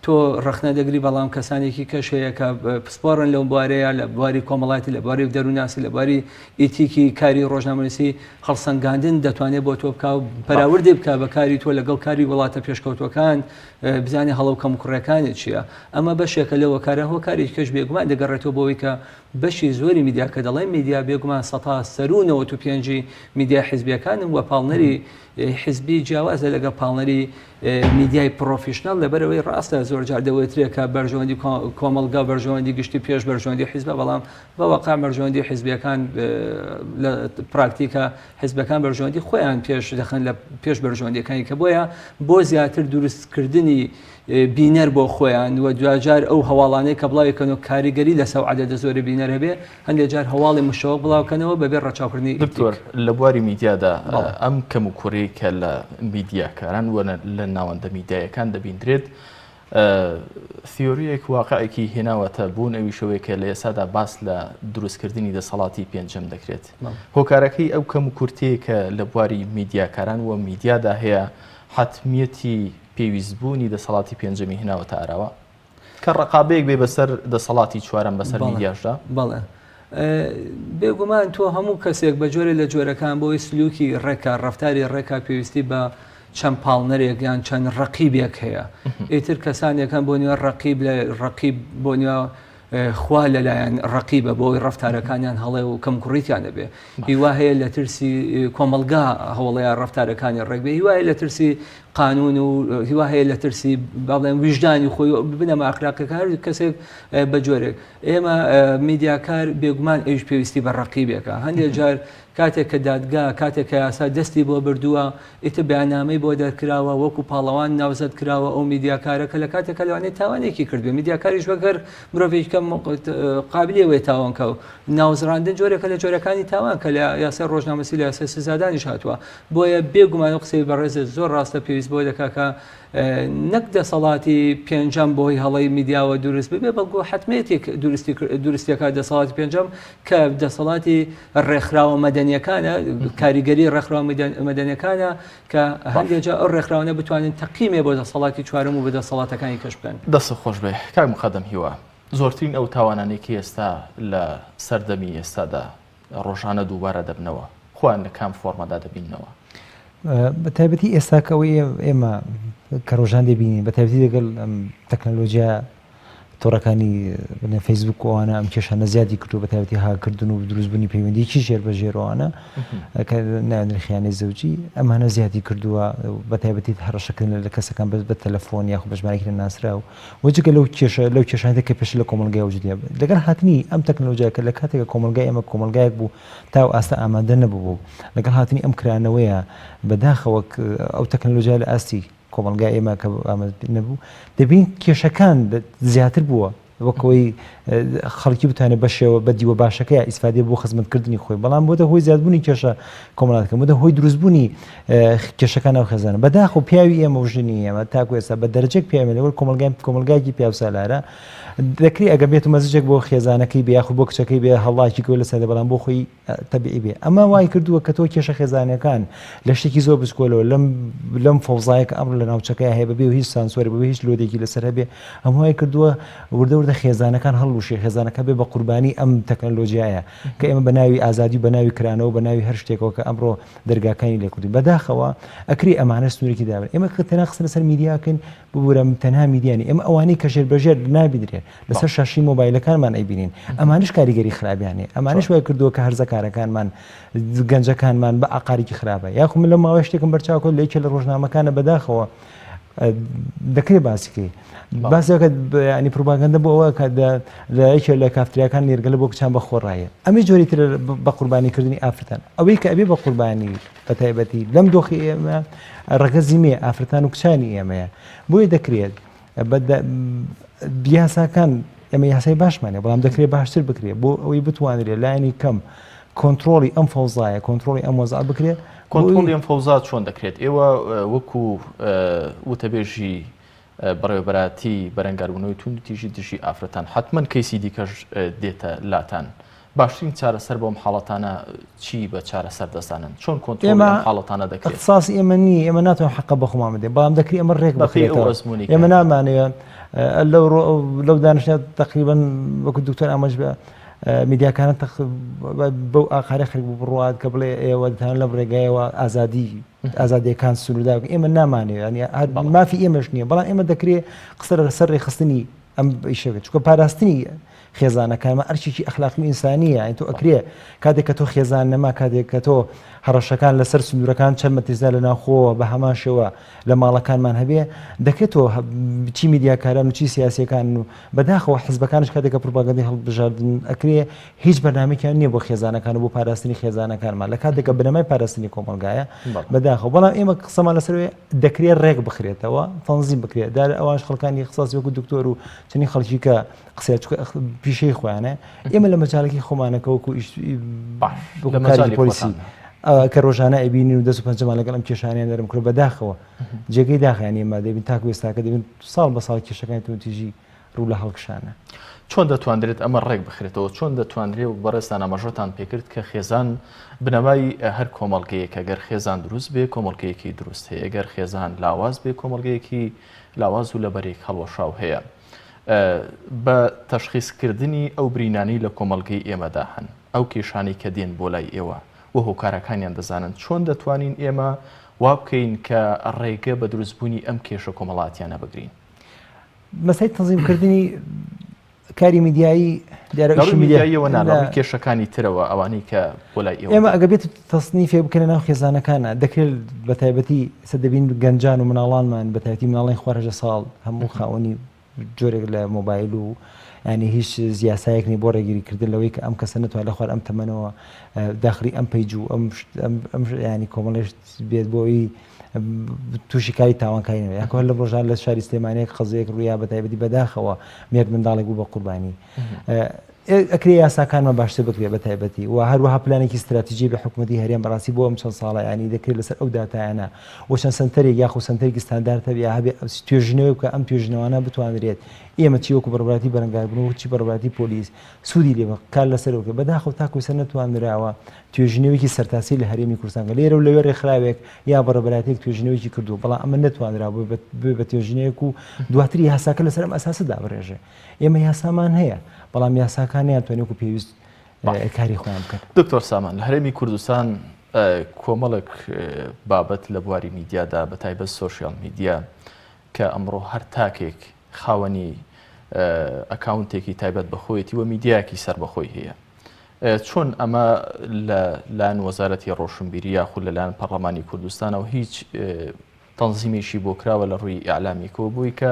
تۆ ڕەخنە دەگری بەڵام کەسانێکی کەش هەیە کە پسپۆڕن لەو بوارەیە، لە بواری کۆمەڵایەتی، لە بواری دەروونناسی، لە بواری ئیتیکی کاری ڕۆژنامەنووسی هەڵسەنگاندن دەتوانێت بۆ تۆ بکا و بەراوردی بکا بە کاری تۆ لەگەڵ کاری وڵاتە پێشکەوتووەکان، بزانێ هەڵە و کەموکوڕیەکانت چیە؟ ئەمە بەشێکە لەو هۆکارە، هۆکارێکی کەش بێگومان دەگەڕێتەوە بۆ ئەوەی کە بەشی زۆری میدیا کە دەڵێم میدیا بێگومان سەتا سەروو 95ی میدیا حیزبیەکانن و پاڵنەری حیزبی جیاوازە لەگەڵ پاڵنەری میدیای professional لەبەرئەوەی ڕاستە زۆر جار دەوترێ کە بەرژەوەندی کۆمەڵگا و بەرژەوەندی گشتی پێش بەرژەوەندی حیزبە بەڵام بە واقع بەرژەوەندی حیزبیەکان لە پراکتیکە حیزبەکان بەرژەوەندی خۆیان پێش دەخەن لە پێش بەرژەوەندیەکانی کە بۆیە بۆ زیاتر دروستکردنی بینەر بۆ خۆیان و دواجار ئەو هەواڵانەی کە بڵاویکەنەوە کاریگەری لەسەر عەدەدە زۆری بینەر هەبێ هەندێک جار هەواڵی مشەوە بڵاوکەنەوە بەبێ ڕەچاوکردنی دکتۆر لە بواری میدیادا ئەم کەموکوڕیەی کە لە میدیاکاران و لە ناوەندە میدیایەکان دەبیندرێت تیۆرییەک واقعێکی هێناوەتە بوون ئەویش ئەوەیە کە لە ئێستادا باس لە دروستکردنی دەسەڵاتی پێنجەم دەکرێت. هۆکارەکەی ئەو کەم و کورتەیە کە لە بواری میدیاکاران و میدیادا هەیە حەتمیەتی پێویستبوونی دەسەڵاتی پێنجەمی هێناوەتە ئاراوە کە ڕقابەیەک بێ بەسەر دەسەڵاتی چوارەم بەسەر میدیاشدا؟ بەڵێ. بێگومان تۆ هەموو کەسێک بە جۆرێ لە جۆرەکان بۆی سلوکی ڕێکا ڕەفتاری ڕێکا پێویستی بە چەند پاڵنەرێک یان چەند ڕەقیبێک هەیە ئیتر کەسانێک هەن بۆ نوێ ڕەقیب لە ڕەقیب بۆ نوێ خوا لەلایەن ڕەقیبە بۆی ڕفتارەکانیان هەڵێ و کەم کوڕیتیان دەبێ هیوا هەیە لە ترسی کۆمەلگا هەوڵەیە ڕفتارەکانی ڕێک بێ هیوایە لە ترسی قانون و هیوا هەیە لە ترسی باڵێن ویژدانی خۆی بنەما ئەخلاقەکە هەر کەسێک بە جۆرێک ئێمە میدیاکار بێگومان ئەویش پێویستی بە ڕەقیبێکە هەندێک جار کاتێک کە دادگا کاتێک کە یاسا دەستی بۆ بردووە ئیتر بەیاننامەی بۆ دەرکراوە، وەکو پاڵەوان ناوزەد کراوە ئەو میدیاکارە کە لە کاتێکا لەوانەیە تاوانێکی کردبێ، میدیاکاریش وەک هەر مرۆڤێکی کە قابلی ئەوەیە تاوان کا و ناوزڕاندن جۆرێکە لە جۆرەکانی تاوان کە لە یاسای ڕۆژنامەنووسی لە یاسای سزادانیش هاتووە. بۆیە بێ گومان ئەو قسەی بەڕێزت زۆر ڕاستە پێویست بەوە دەکا کە نەک دەسەڵاتی پێنجەم بەهۆی هەڵەی میدیاوە دروست ببێ بەڵکو حەتمێتێک دروستی دروستیەکە دەسەڵاتی پێنجەم کە دەسەڵاتی ڕێکخراوە مەدەنیەکانە کاریگەری ڕێکخراوە مەدەنیەکانە کە هەندێک جار ئەو ڕێکخراوانە بتوانن تەقیمێ بۆ دەسەڵاتی چوارەم و بە دەسەڵاتەکانی کەش بکەن. دەستت خۆش بێ کاک مقەدەم هیوا زۆرترین ئەو تاوانانەی کە ئێستا لە سەردەمی ئێستادا ڕۆژانە دووبارە دەبنەوە خۆیان لە کام فۆرمەدا دەبیننەوە؟ بە تایبەتی ئێستا کە ئەوەی ئێمە کە ڕۆژان دەبینین بە تایبەتی لەگەڵ تەکنەلۆژیا. تۆڕەکانی بڵێن فەیسبوک و ئەوانە ئەم کێشانە زیادی کردووە بە تایبەتی هاککردن و دروستبوونی پەیوەندیی ژێر بە ژێر و ئەوانە کە ناوێنرێ خیانەی زەوجی ئەمانە زیادی کردووە بە تایبەتی هەڕەشەکردن لە کەسەکان بە بە تەلەفۆن یاخود بە ژمارەیەکی نەناسراو و جگە لەو کێشە لەو کێشانە کە پێشتر لە کۆمەڵگای وجودی هەبوو لەگەڵ هاتنی ئەم تەکنەلۆژیا کە لە کاتێکە کۆمەڵگای ئێمە کۆمەڵگایەک بوو تا ئەو ئاستە ئامادە نەبوو لەگەڵ هاتنی ئەم کرانەوەیە بەداخەوە ئەو تەکنەلۆژیا لە ئاستی کۆمەڵگای ئێمە کە ئامادە نەبوو دەبین کێشەکان زیاتر بووە وەکەوەی خەڵکی بتوانێت بەشێوە بە دیوە باشەکەی ئیسفادە بۆ خزمەتکردنی خۆی بەڵام بۆتە هۆی زیادبوونی کێشە کۆمەڵاتەکە بۆتە هۆی دروستبوونی کێشەکان ناو خێزانە بەداخ و پیاوی ئێمە و ژنی ئێمە تاکو ئێستا بە دەرەجێک پیاوی لەوەر کۆمەڵگای کۆمەڵگایەکی پیاوسالارە دەکری ئەگە بێت و مەزجێک بۆ خێزانەکەی بێ یاخود بۆ کچەکەی بێ هەڵاکی گۆ لەسەر بەڵام بۆ خۆی تەبیعی بێ ئەمە وای کردووە کە تۆ کێشە خێزانیەکان لە شتێکی زۆر بچکۆلەوە لەم لەم فەوزایە کە ئەمڕۆ لە ناوچەکەی هەیە بەبێ هیچ سانسۆری بەبێ هیچ لۆدێکی لەسەر هەبێ ئەم وای کردووە وردە وردە خێزانەکان هەڵوشی خێزانەکە بێ بە قوربانی ئەم تەکنەلۆژیایە کە ئێمە بە ناوی ئازادی و بە ناوی کرانەوە بە ناوی هەر شتێکەوە کە ئەمڕۆ دەرگاکانی لێکردوین بەداخەوە ئەکری ئەمانە سنوورێکی دابن ئێمە کە تەنها قسە لەسەر میدیاکەین ببورە تەنها میدیا نیە ئێمە ئەوانەی کە ژێر بەژێر نابینرێن لەسەر شاشەی مۆبایلەکانمان ئەیبینین ئەمانش کاریگەری خراپیان هەیە ئەمانش وای کردووە کە هەرزەکارەکانمان گەنجەکانمان بە ئاقارێکی خراپە یاخو من لەم ماوەیە شتێکم بەرچاو کەوت لە یەکێ لە ڕۆژنامەکانە بەداخەوە دەکرێت باسیکەی باسەکە ینی پروپاگەندە بۆ ئەوە کە لە یەکێ لە کافتریاکان نێرگەلە بۆ کچان بە خۆڕایە ئەمی جۆری تر بە قوربانیکردنی ئافرەتان ئەوەی کە ئەبێ بە قوربانی بە تایبەتی لەم دۆخی ئێمە ڕەگەزی مێ ئافرەتان و کچانی ئێمەیە بۆیە دەکرێت یاساکان ئێمە یاسای باشمانە بەڵام دەکرێت باشتر بکرێت بۆ ئەوەی بتوانرێت لایەنی کەم کۆنتترۆلی ئەم فەوزایە کۆنتترۆلی ئەم وەزع بکرێت. کۆنتترۆلی ئەم فەوزا چۆن دەکرێت؟ ئێوە وەکو وتەبێژی بەڕێوەبەرایەتی بەرەنگاربوونەوەی توندوتیژی دژی ئافرەتان حەتمەن کەیسی دیکەش دێتە لاتان. باشترین چارەسەر بۆ ئەم حاڵەتانە چی بە چارەسەر دەزانن؟ چۆن کۆنترۆڵی ئێمە ئەم حاڵەتانە دەکرێت؟ اختصاصی ئێمە نییە، ئێمە ناتوانین حەقە بە خۆمان بدەین، بەڵام دەکرێت ئەمە ڕێک بەپێی ئەو بخرێتەوە. ئەزموونەی کە ئێمە هەتانە. نامانەوێت لەو ڕۆ لەو دانیشتنە تەقریبەن وەکو دکتۆر ئاماژ بە میدیاکانە تەق بەو ئاقارە خەریک بوو بڕوات کە بڵێ ئێوە دەتانەوێت لەم ڕێگایەوە ئازادی ئازادیەکان سنووردار بکەن. ئێمە نامانەوێت یانی هەر بەڵێ. مافی ئێمەش نییە، بەڵام ئێمە دەکرێت قسە لەسەر ڕێکخستنی ئەم ئیشە بێت چونکە پاراستنی خێزانەکانمان ئەرکێکی ئەخلاقی و ئینسانییە یانی تۆ ئەکرێ کاتێک کە تۆ خێزان نەما کاتێک کە تۆ هەڕەشەکان لەسەر سنوورەکان چەند مەترسیدار لە ناوخۆوە بە هەمان شێوە لە ماڵەکانمان هەبێ دەکرێت تۆ چی میدیاکاران و چی سیاسیەکان و بەداخەوە حزبەکانش کاتێک کە پروپاگەندەی هەڵبژاردن ئەکرێ هیچ بەرنامەیەکیان نییە بۆ خێزانەکان و بۆ پاراستنی خێزانەکانمان لە کاتێک کە بنەمای پاراستنی کۆمەڵگایە بەداخەوە بەڵام ئێمە قسەمان لەسەر دەکرێت ڕێک بخرێتەوە تەنزیم بکرێت دار ئەوانش خەڵکانی اختصاصی وەکو دکتۆر و چنین خەڵکی کە قسەیە چونکە پیشەی خۆیانە ئێمە لە مەجالێکی خۆمانەکە وەکو لە مەجالی پۆلیسی کە ڕۆژانە ئەبینین و دەست و پەنجەمان لەگەڵ ئەم کێشانیان نەرم کرد بەداخەوە جێگەی داخیان ئێمە دەبین تاکو ئێستاکە دەبین ساڵ بە ساڵ کێشەکانی توندوتیژی ڕوو لە هەڵکشانە. چۆن دەتواندرێت ئەمە ڕێک بخرێتەوە؟ چۆن دەتواندرێ وەک بەڕێزتان ئاماژەتان پێکرد کە خێزان بنەمای هەر کۆمەڵگەیەکە، گەر خێزان دروست بێ کۆمەڵگەیەکی دروست هەیە، گەر خێزان لاواز بێ کۆمەڵگەیەکی لاواز و لەبەرێک هەڵوەشاو هەیە. بە تەشخیسکردنی ئەو برینانەی لە کۆمەڵگەی ئێمەدا هەن، ئەو کێشانەی کە دێن بۆ لای ئێوە و هۆکارەکانیان دەزانن، چۆن دەتوانین ئێمە وا بکەین کە ڕێگە بە دروستبوونی ئەم کێشە کۆمەڵاتیانە بگرین؟ مەسەی تەنزیمکردنی کاری میدیایی دیارە ئیشی میدیاییەوە نا، لە ڕووی کێشەکانی ترەوە ئەوانەی کە بۆ لای ئێوە ئێمە ئەگەر بێت تەسنیفێک بکەینە ناو خێزانەکانە دەکرێت بە تایبەتی ئێستا دەبین گەنجان و مناڵانمان بە تایبەتی مناڵانی خوار 18 ساڵ هەموو خاوەنی جۆرێک لە مۆبایل و ینی هیچ یاسایەک نیە بۆ ڕێگیریکردن لەوەی کە ئەم کەسە نەتوانێت لە خوار ئەم تەمەنەوە داخلی ئەم page و ئەم ئەم ینی کۆمەڵێش بێت بۆ ئەوی تووشی کاری تاوانکاری نەبێت یاکۆ هەر لەم ڕۆژان لە شاری سلێمانیەک قەزیەک ڕوویا بە تایبەتی بەداخەوە مێرد منداڵێک بوو بە قوربانی ئەکرێ یاساکانمان باشتر بکرێت بە تایبەتی و هەروەها پلانێکی ستراتیژی بە حکوومەتی هەرێم بەڕاستی بۆ ئەم چەند ساڵە ینی دەکرێت لەسەر ئەو داتایانە و چەند سنتەرێک یاخو سنتەرێکی ستاندارد هەبێ یا هەبێ توێژینەوە بکە ئەم توێژینەوانە بتوانرێت ئێمە چی وەکو بەڕێوەبەرایەتی بەرەنگاربوون و چی بەڕێوەبەرایەتی پۆلیس سوودی لێ کار لەسەر بکە بەداخەوە تاکو ئێستا نەتوانراوە توێژینەوەیەکی سەرتاسەری لە هەرێمی کوردستان کە لێرە و لەوێ ڕێکخراوێک یا بەڕێوەبەرایەتییەک توێژینەوەیەکی کردووە، بەڵام ئەمە نەتوانرا ببێت بە توێژینەوەیەک و دواتر یاساکە لەسەر ئەم ئەساسە دابڕێژێ. ئێمە یاسامان هەیە، بەڵام یاساکان نەیانتوانی وەکو پێویست کاری خۆیان بکەن. دکتۆر سامان، لە هەرێمی کوردستان کۆمەڵێک بابەت لە بواری میدیادا بە تایبەت سۆشیال میدیا کە ئەمڕۆ هەر تاکێک خاوەنی ئەکاونتێکی تایبەت بە خۆیەتی و میدیایەکی سەربەخۆی هەیە. چۆن ئەمە لە لایەن وەزارەتی ڕۆشنبیری یاخود لەلایەن پەڕلەمانی کوردستانەوە هیچ تەنزیمێکی بۆ کراوە لە ڕووی ئیعلامیکەوە بووی کە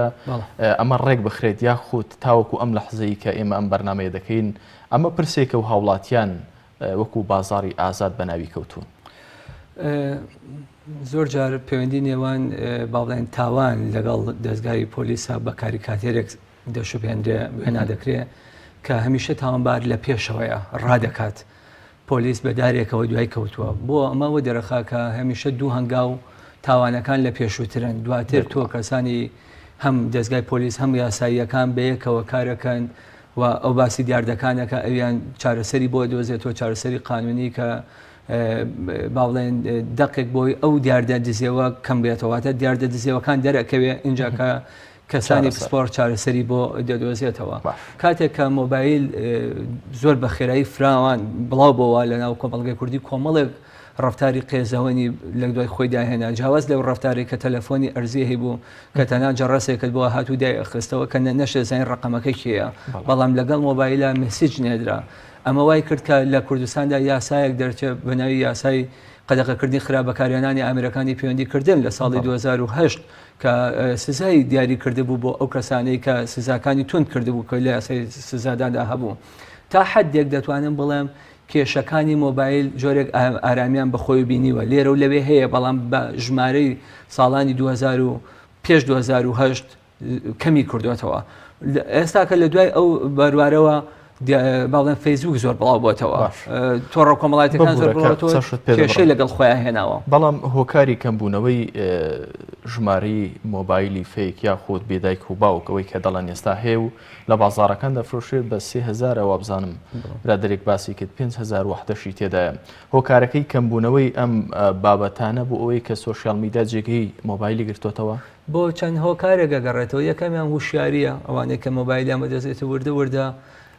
ئەمە ڕێک بخرێت یاخود تاوەکو ئەم لەحزەی کە ئێمە ئەم بەرنمەیە دەکەین ئەمە پرسێکە و هاوڵاتیان وەکو بازاری ئازاد بە ناوی کەوتون. زۆر جار پەیوەندی نێوان با بڵێن تاوان لەگەڵ دەزگای پۆلیسا بە کاریکاتێرێک دەشوبهێنرێ وێنا دەکرێ کە هەمیشە تاوانبار لە پێشەوەیە ڕادەکات پۆلیس بە دارێکەوە دوای کەوتووە بۆ ئەمە وە دەرەخا کە هەمیشە دوو هەنگاو تاوانەکان لە پێشووترن دواتر تۆ کەسانی هەم دەستگای پۆلیس هەم یاساییەکان بەیەکەوە کارەکەن و ئەو باسی دیاردەکانەکە ئەویان چارەسەری بۆ دۆزێتەوە چارەسەری قانونی کە با بڵێن دەقێک بۆی ئەو دیاردە دزێوە کەم بێتەوەتە دیاردە دزێوەکان دەرەکەوێ اینجا کە کەسانی پسپۆڕ چارەسەری بۆ دەدۆزێتەوە. کاتێک کە مۆبایل زۆر بە خێرایی فراوان بڵاو بۆوە لە ناو کۆمەڵگەی کوردی کۆمەڵێک ڕەفتاری قێزەوەنی لە دوای خۆی داهێنا جیاواز لەو ڕەفتارێک کە تەلەفۆنی ئەرزی هەیبوو کە تەنها جەڕەسێکت بۆ هات و دای خستەوە کە نەشێزانین ڕقەمەکە کێیە بەڵام لەگەڵ مۆبایلە message نێدرا ئەمە وای کرد کە لە کوردستاندا یاسایەک دەرچێت بە ناوی یاسای قەدەغەکردنی خراپ بەکارهێنانی ئامێرەکانی پەیوەندیکردن لە ساڵی 2008 کە سزای دیاری کردبوو بۆ ئەو کەسانەی کە سزاکانی توند کردبوو کە لە یاسای سزاداندا هەبوو تا حدێک دەتوانم بڵێم کێشەکانی مۆبایل جۆرێک ئارامیان بەخۆی بینیوە لێرە و لەوێ هەیە بەڵام بە ژمارەی ساڵانی 2000 و پێش 2008 کەمی کردوێتەوە ئێستا کە لە دوای ئەو بەروارەوە باڵێن فەیسبوک زۆر بڵاو بۆتەوە تۆڕە کۆمەڵایەتەکان زۆر کێشەی لەگەڵ خۆیان هێناوە بەڵام هۆکاری کەمبوونەوەی ژمارەی مۆبایلی fake یاخود بێدایک و باوک ئەوەی کە دەڵێن ئێستا هەیە و لە بازاڕەکان دەفرۆشرێت بە 3000 وابزانم برادەرێک باسی کرد 5000 وحدەشی تێدایە هۆکارەکەی کەمبوونەوەی ئەم بابەتانە بۆ ئەوەی کە social media جێگەی مۆبایلی گرتوتەوە بۆ چەند هۆکارێک ئەگەڕێتەوە، یەکەمیان وشیارییە، ئەوانەی کە مۆبایلیان بەدەست دێت وردە وردە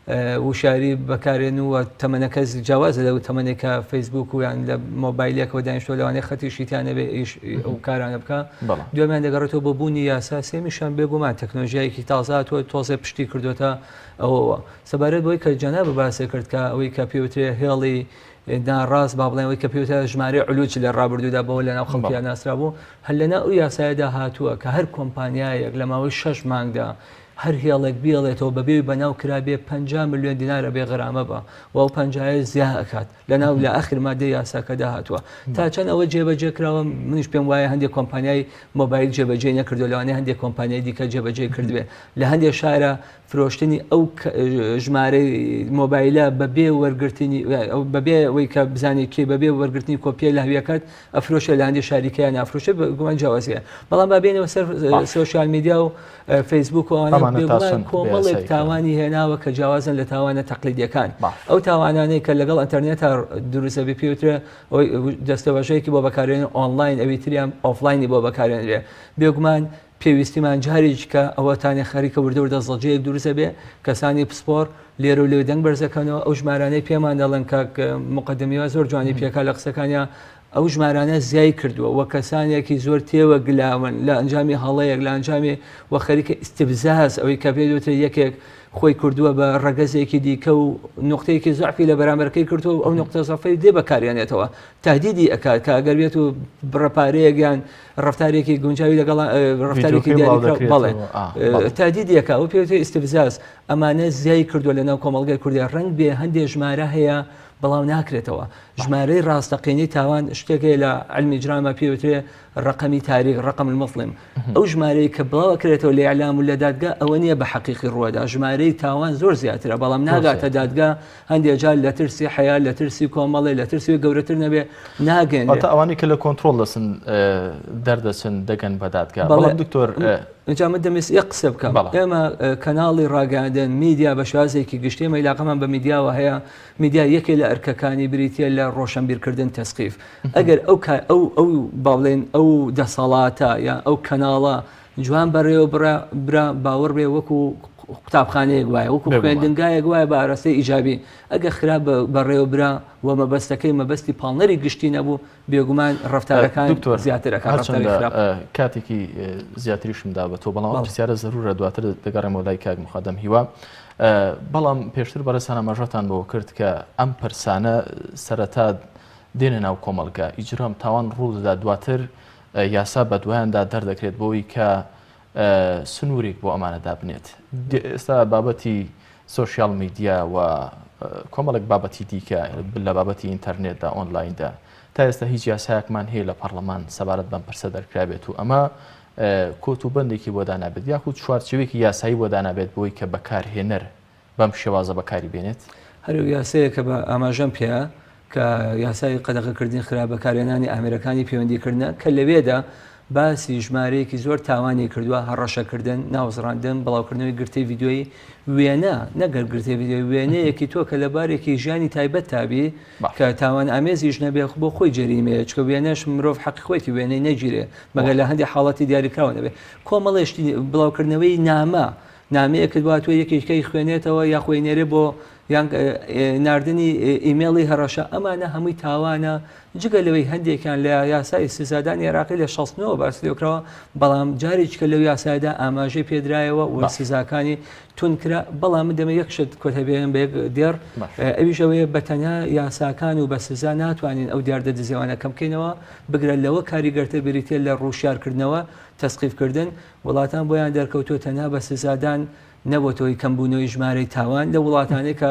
وشیاری بەکارێن و تەمەنەکە جیاوازە لەو تەمەنێک کە فەیسبوک و یان لە مۆبایلێکەوە دانیشتووە لەوانەیە خەتیشی تیا نەبێ ئیش ئەو کارانە بکا. دووەمیان دەگەڕێتەوە بۆ بوونی یاسا، سێمیشیان بێگومان تەکنۆلۆژیایەکی تازە هاتووە تۆزێ پشتی کردووەتە ئەوەوە. سەبارەت بەوەی کە جەنابت باست کرد کە ئەوەی کە پێوترێ هێڵی ناڕاست با بڵێن ئەوەی کە پێوترا ژمارەی علوج لە ڕابردوودا بەوە لەناو خەڵکیا ناسرابوو هەر لەناو ئەو یاسایەدا هاتووە کە هەر کۆمپانیایەک لە ماوەی شەش مانگدا هەر هێڵێک بیڵێتەوە بەبێ بەناو کرابێ 50 ملیۆن دینار ئەبێ غەرامە بە و ئەو پەنجایە زیا ئەکات لەناو لە ئاخر مادەی یاساکەدا هاتووە تا چەند ئەوە جێبەجێ کراوە منیش پێم وایە هەندێک کۆمپانیای مۆبایل جێبەجێ نەکردو لەوانەیە هەندێک کۆمپانیای دیکە جێبەجێ کردبێ لە هەندێک شارە فرۆشتنی ئەو ژمارەی مۆبایلە بەبێ وەرگرتنی بەبێ ئەوەی کە بزانێت کێ بەبێ وەرگرتنی کۆپیە لە هەویەکەت ئەفرۆشێ لە هەندێک شاریکەیان نافرۆشێ بگومان جیاوازیە بەڵام با بێنەوە سەر social media و فەیسبوک و ئەوانە کۆمەڵێک تاوانی هێناوە کە جیاوازن لە تاوانە تەقلیدیەکان ئەو تاوانانەی کە لەگەڵ ئەتەرنێتا دروستە بێ پێوترێ دەستەواژەیەکی بۆ بەکارێن ئۆنلاین ئەوی تریان ئۆفلاینی بۆ بەکارێنرێ بێگومان پێویستیمان جارێکیکە ئەوەتانێ خەریکە وردە وردە زەجەیەک دروست ئەبێ، کەسانی پسپۆڕ لێرە و لەوێ دەنگ بەرزەکەنەوە، ئەو ژمارانەی پێمان دەڵێن کاک موقەدەمی وا زۆر جوانی پێکا لە قسەکانیا ئەو ژمارانە زیای کردووە و کەسانێکی زۆر تێوە گلاون لە ئەنجامی هەڵەیەک لە ئەنجامی و خەریکە ئیستفزاز ئەوەی کە پێ دەوترێت یەکێک خۆی کردووە بە ڕەگەزێکی دیکە و نقطەیەکی زەعفی لە بەرامبەرەکەی کردووە و ئەو نقطە زەعفەی دێ بەکاریانێتەوە تهدیدی ئەکات کە ئەگەر بێت و بڕە پارەیەک یان ڕفتارێکی گونجاوی لەگەڵ ڕفتارێکی بەڵێ تهدیدی ئەکا ئەو پێوترێ ئیستفزاز ئەمانە زیای کردووە لەناو کۆمەڵگای کوردی ڕەنگ بێ هەندێ ژمارە هەیە بەڵاو ناکرێتەوە ژمارەی ڕاستەقینەی تاوان شتێک هەیە لە علمی ئیجراما پێوترێ ڕقەمی تاریک رقم المظلم ئەو ژمارەی کە بڵاو ئەکرێتەوە لە ئیعلام و لە دادگا ئەوە نییە بە حەقیقی ڕووەدا ژمارەی تاوان زۆر زیاترە بەڵام ناگاتە دادگا هەندێک جار لە ترسی حەیا لە ترسی کۆمەڵێ لە ترسی گەورەتر نەبێ ناگەن واتە ئەوانەی کە لە کۆنترۆڵ دەچن دەردەچن دەگەن بە دادگا بەڵام دکتۆر ئینجا من دەمویست یەک قسە بکەم ئێمە کەناڵی ڕاگەیاندن میدیا بە شێوازێکی گشتی ئێمە عیلاقەمان بە میدیاوە هەیە میدیا یەکێ لە ئەرکەکانی بریتە لە ڕۆشنبیرکردن تەسقیف ئەگەر ئەو ئەو ئەو با بڵێن ئەو دەسەڵاتە یان ئەو کەناڵە جوان بەڕێوە برا باوەڕ بێ وەکو. قوتابخانەیەک وایە وەکو خوێندنگایەک وایە بە ئاراستەی ئیجابی ئەگە خراپ بەڕێوە برا و مەبەستەکەی مەبەستی پاڵنەری گشتی نەبوو بێگومان ڕەفتارەکان دکتۆر زیاتر ئەکات ڕەفتاری هەرچەندە خراپ. کاتێکی زیاتریشم دا بە تۆ بەڵام ئەم پرسیارە زەرورە دواتر دەگەڕێمەوە لای کاک مقەدەم هیوا بەڵام پێشتر بەڕێزتان ئاماژەتان بەوە کرد کە ئەم پرسانە سەرەتا دێنە ناو کۆمەڵگە ئیجرام تاوان ڕوو دەدا دواتر یاسا بە دوایاندا دەردەکرێت بۆی کە سنوورێک بۆ ئەمانە دابنێت. ئێستا بابەتی سۆشیال میدیا و کۆمەڵێک بابەتی دیکە لە بابەتی ئینتەرنێتدا ئۆنلایندا تا ئێستا هیچ یاسایەکمان هەیە لە پەرلەمان سەبارەت بەم پرسە دەرکرابێت و ئەمە کۆت و بەندێکی بۆ دانابێت یاخود چوارچێوەیەکی یاسایی بۆ دانابێت بۆی کە بەکارهێنەر بەم شێوازە بەکاری بێنێت؟ هەر ئەو یاسەیە کە بە ئاماژەم پێیا کە یاسای قەدەغەکردنی خراپ بەکارهێنانی ئامێرەکانی پەیوەندیکردنە کە لەوێدا باسی ژمارەیەکی زۆر تاوانی کردووە هەڕەشەکردن، ناوزڕاندن، بڵاوکردنەوەی گرتەی ڤیدیۆیی، وێنە، نەک هەر گرتەی ڤیدیۆیی، وێنەیەکی تۆ کە لە بارێکی ژیانی تایبەتتا بی کە تاوان ئامێزیش نەبێ بۆ خۆی جەریمەیە چونکە وێنەش مرۆڤ حەقی خۆیەتی وێنەی نەگیرێ مەگەر لە هەندێک حاڵەتی دیاریکراوە نەبێ کۆمەڵێ شتی بڵاوکردنەوەی نامە نامەیەکت بۆ هاتووە یەکێکەی خوێنێتەوە یاخۆ ئەینێرێ بۆ یان ناردنی ئیمێڵی هەڕەشە ئەمانە هەمووی تاوانە جگە لەوەی هەندێکیان لە یاسای سزادانی عێراقی لە 69 باس لێکراوە بەڵام جارێککە لەو یاسایدا ئاماژەی پێدرایەوە و سزاکانی تون کرا بەڵام من دەمە یەک شت کۆتایی بە یەک دێڕ ئەویش ئەوەیە بە تەنها یاساکان و بە سزا ناتوانین ئەو دیاردە دزێوانە کەم بکەینەوە بگرە لەوە کاریگەرتر بریتە لە ڕوشیارکردنەوە تەسقیفکردن وڵاتان بۆیان دەرکەوتووە تەنها بە سزادان نەبۆتە هۆی کەمبوونەوەی ژمارەی تاوان، لەو وڵاتانەی کە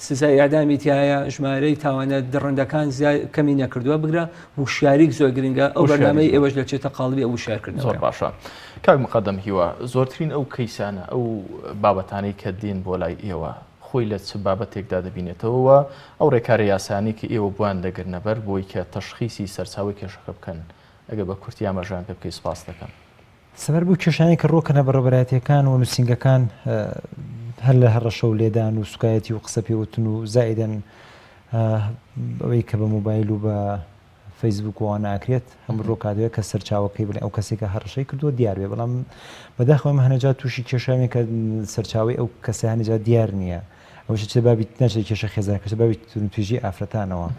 سزای ئێعدامی تیایە ژمارەی تاوانە دڕندەکان کەمی نەکردووە، بگرە وشیاریک زۆر گرنگە، ئەو بەرنامەی ئێوەش دەچێتە قاڵبی ئەو وشیارکردنەوەیە. زۆر باشە کاک مقەدەم هیوا، زۆرترین ئەو کەیسانە، ئەو بابەتانەی کە دێن بۆ لای ئێوە خۆی لە چ بابەتێکدا دەبینێتەوە و ئەو ڕێکارە یاسایانەی کە ئێوە بۆیان دەگرنەبەر بۆی کە تەشخیسی سەرچاوەی کێشەکە بکەن ئەگەر بە کورتی ئاماژەیان پێ بکەی سوپاست دەکەم. سەبارەت بەو کێشانەی کە ڕووکەنە بەڕێوەبەرایەتییەکان و نووسینگەکان هەر لە هەڕەشە و لێدان و سوکایەتی و قسە پێوتن و زائیدەن ئەوەی کە بە مۆبایل و بە فەیسبوک و ئەوانە ئەکرێت هەموو ڕووکاتەوە کە سەرچاوەکەی بڵێ ئەو کەسێک کە هەڕەشەی کردووە دیار بێ بەڵام بەداخەوە ئێمە هەنەجار تووشی کێشاوین کە سەرچاوەی ئەو کەسە هەنەجار دیار نییە ئەوەش چ بابی ناچێت کێشە خێزان کەچە بابی توندوتیژی ئافرەتانەوە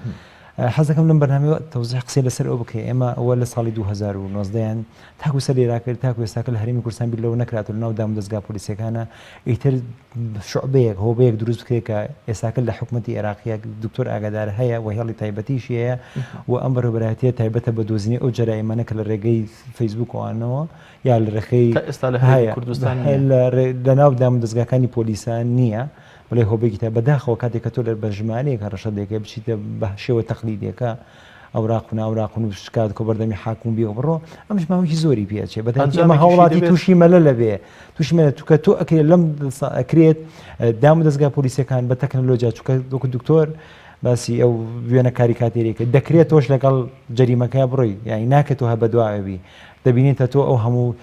حەز دەکەم لەم بەرنامەیەوە تەوزیح قسەی لەسەر ئەو بکەی ئێمە ئەوە لە ساڵی 2019 یان تاکو سەر لێرا کرد تاکو ئێستاکە لە هەرێمی کوردستان بیر لەوە نەکراتەوە لەناو دامودەزگا پۆلیسیەکانە ئیتر شعبەیەک هۆبەیەک دروست بکرێت کە ئێستاکە لە حکومەتی عێراقیە دکتۆر ئاگادار هەیە و هێڵی تایبەتیشی هەیە و ئەم بەڕێوەبەرایەتیە تایبەتە بە دۆزینەوەی ئەو جەرائیمانە کە لە ڕێگەی فەیسبوک و ئەوانەوە یا لە ڕێگەی تا ئێستا لە هەرێمی کوردستان هەیە لە ناو دامودەزگاکانی پۆلیسان نییە بڵێ هۆبەیەکی تا بەداخەوە کاتێک کە تۆ لە بە ژمارەیەک هەڕەشە دەکەی بچیتە بە شێوە تەقلیدیەکە ئەوراق و ناوراق و شکات کۆ بەردەمی حاکم بێ و بڕۆ ئەمش ماوەیەکی زۆری پێ ئەچێ بەتایبەتی ئەمە ئەنجامێکیشی هاوڵاتی دەبێت. تووشی مەلە لەبێ تووشی مەلە چونکە تۆ ئەکرێت لەم ئەکرێت دام و دەزگا پۆلیسەکان بە تەکنەلۆجیا چونکە وەکو دکتۆر باسی ئەو وێنە کاریکاتێری کرد دەکرێت تۆش لەگەڵ جەریمەکە بڕۆی یعنی ناکرێت تۆ هەر بەدواوە بی دەبینین تە تۆ ئەو هەموو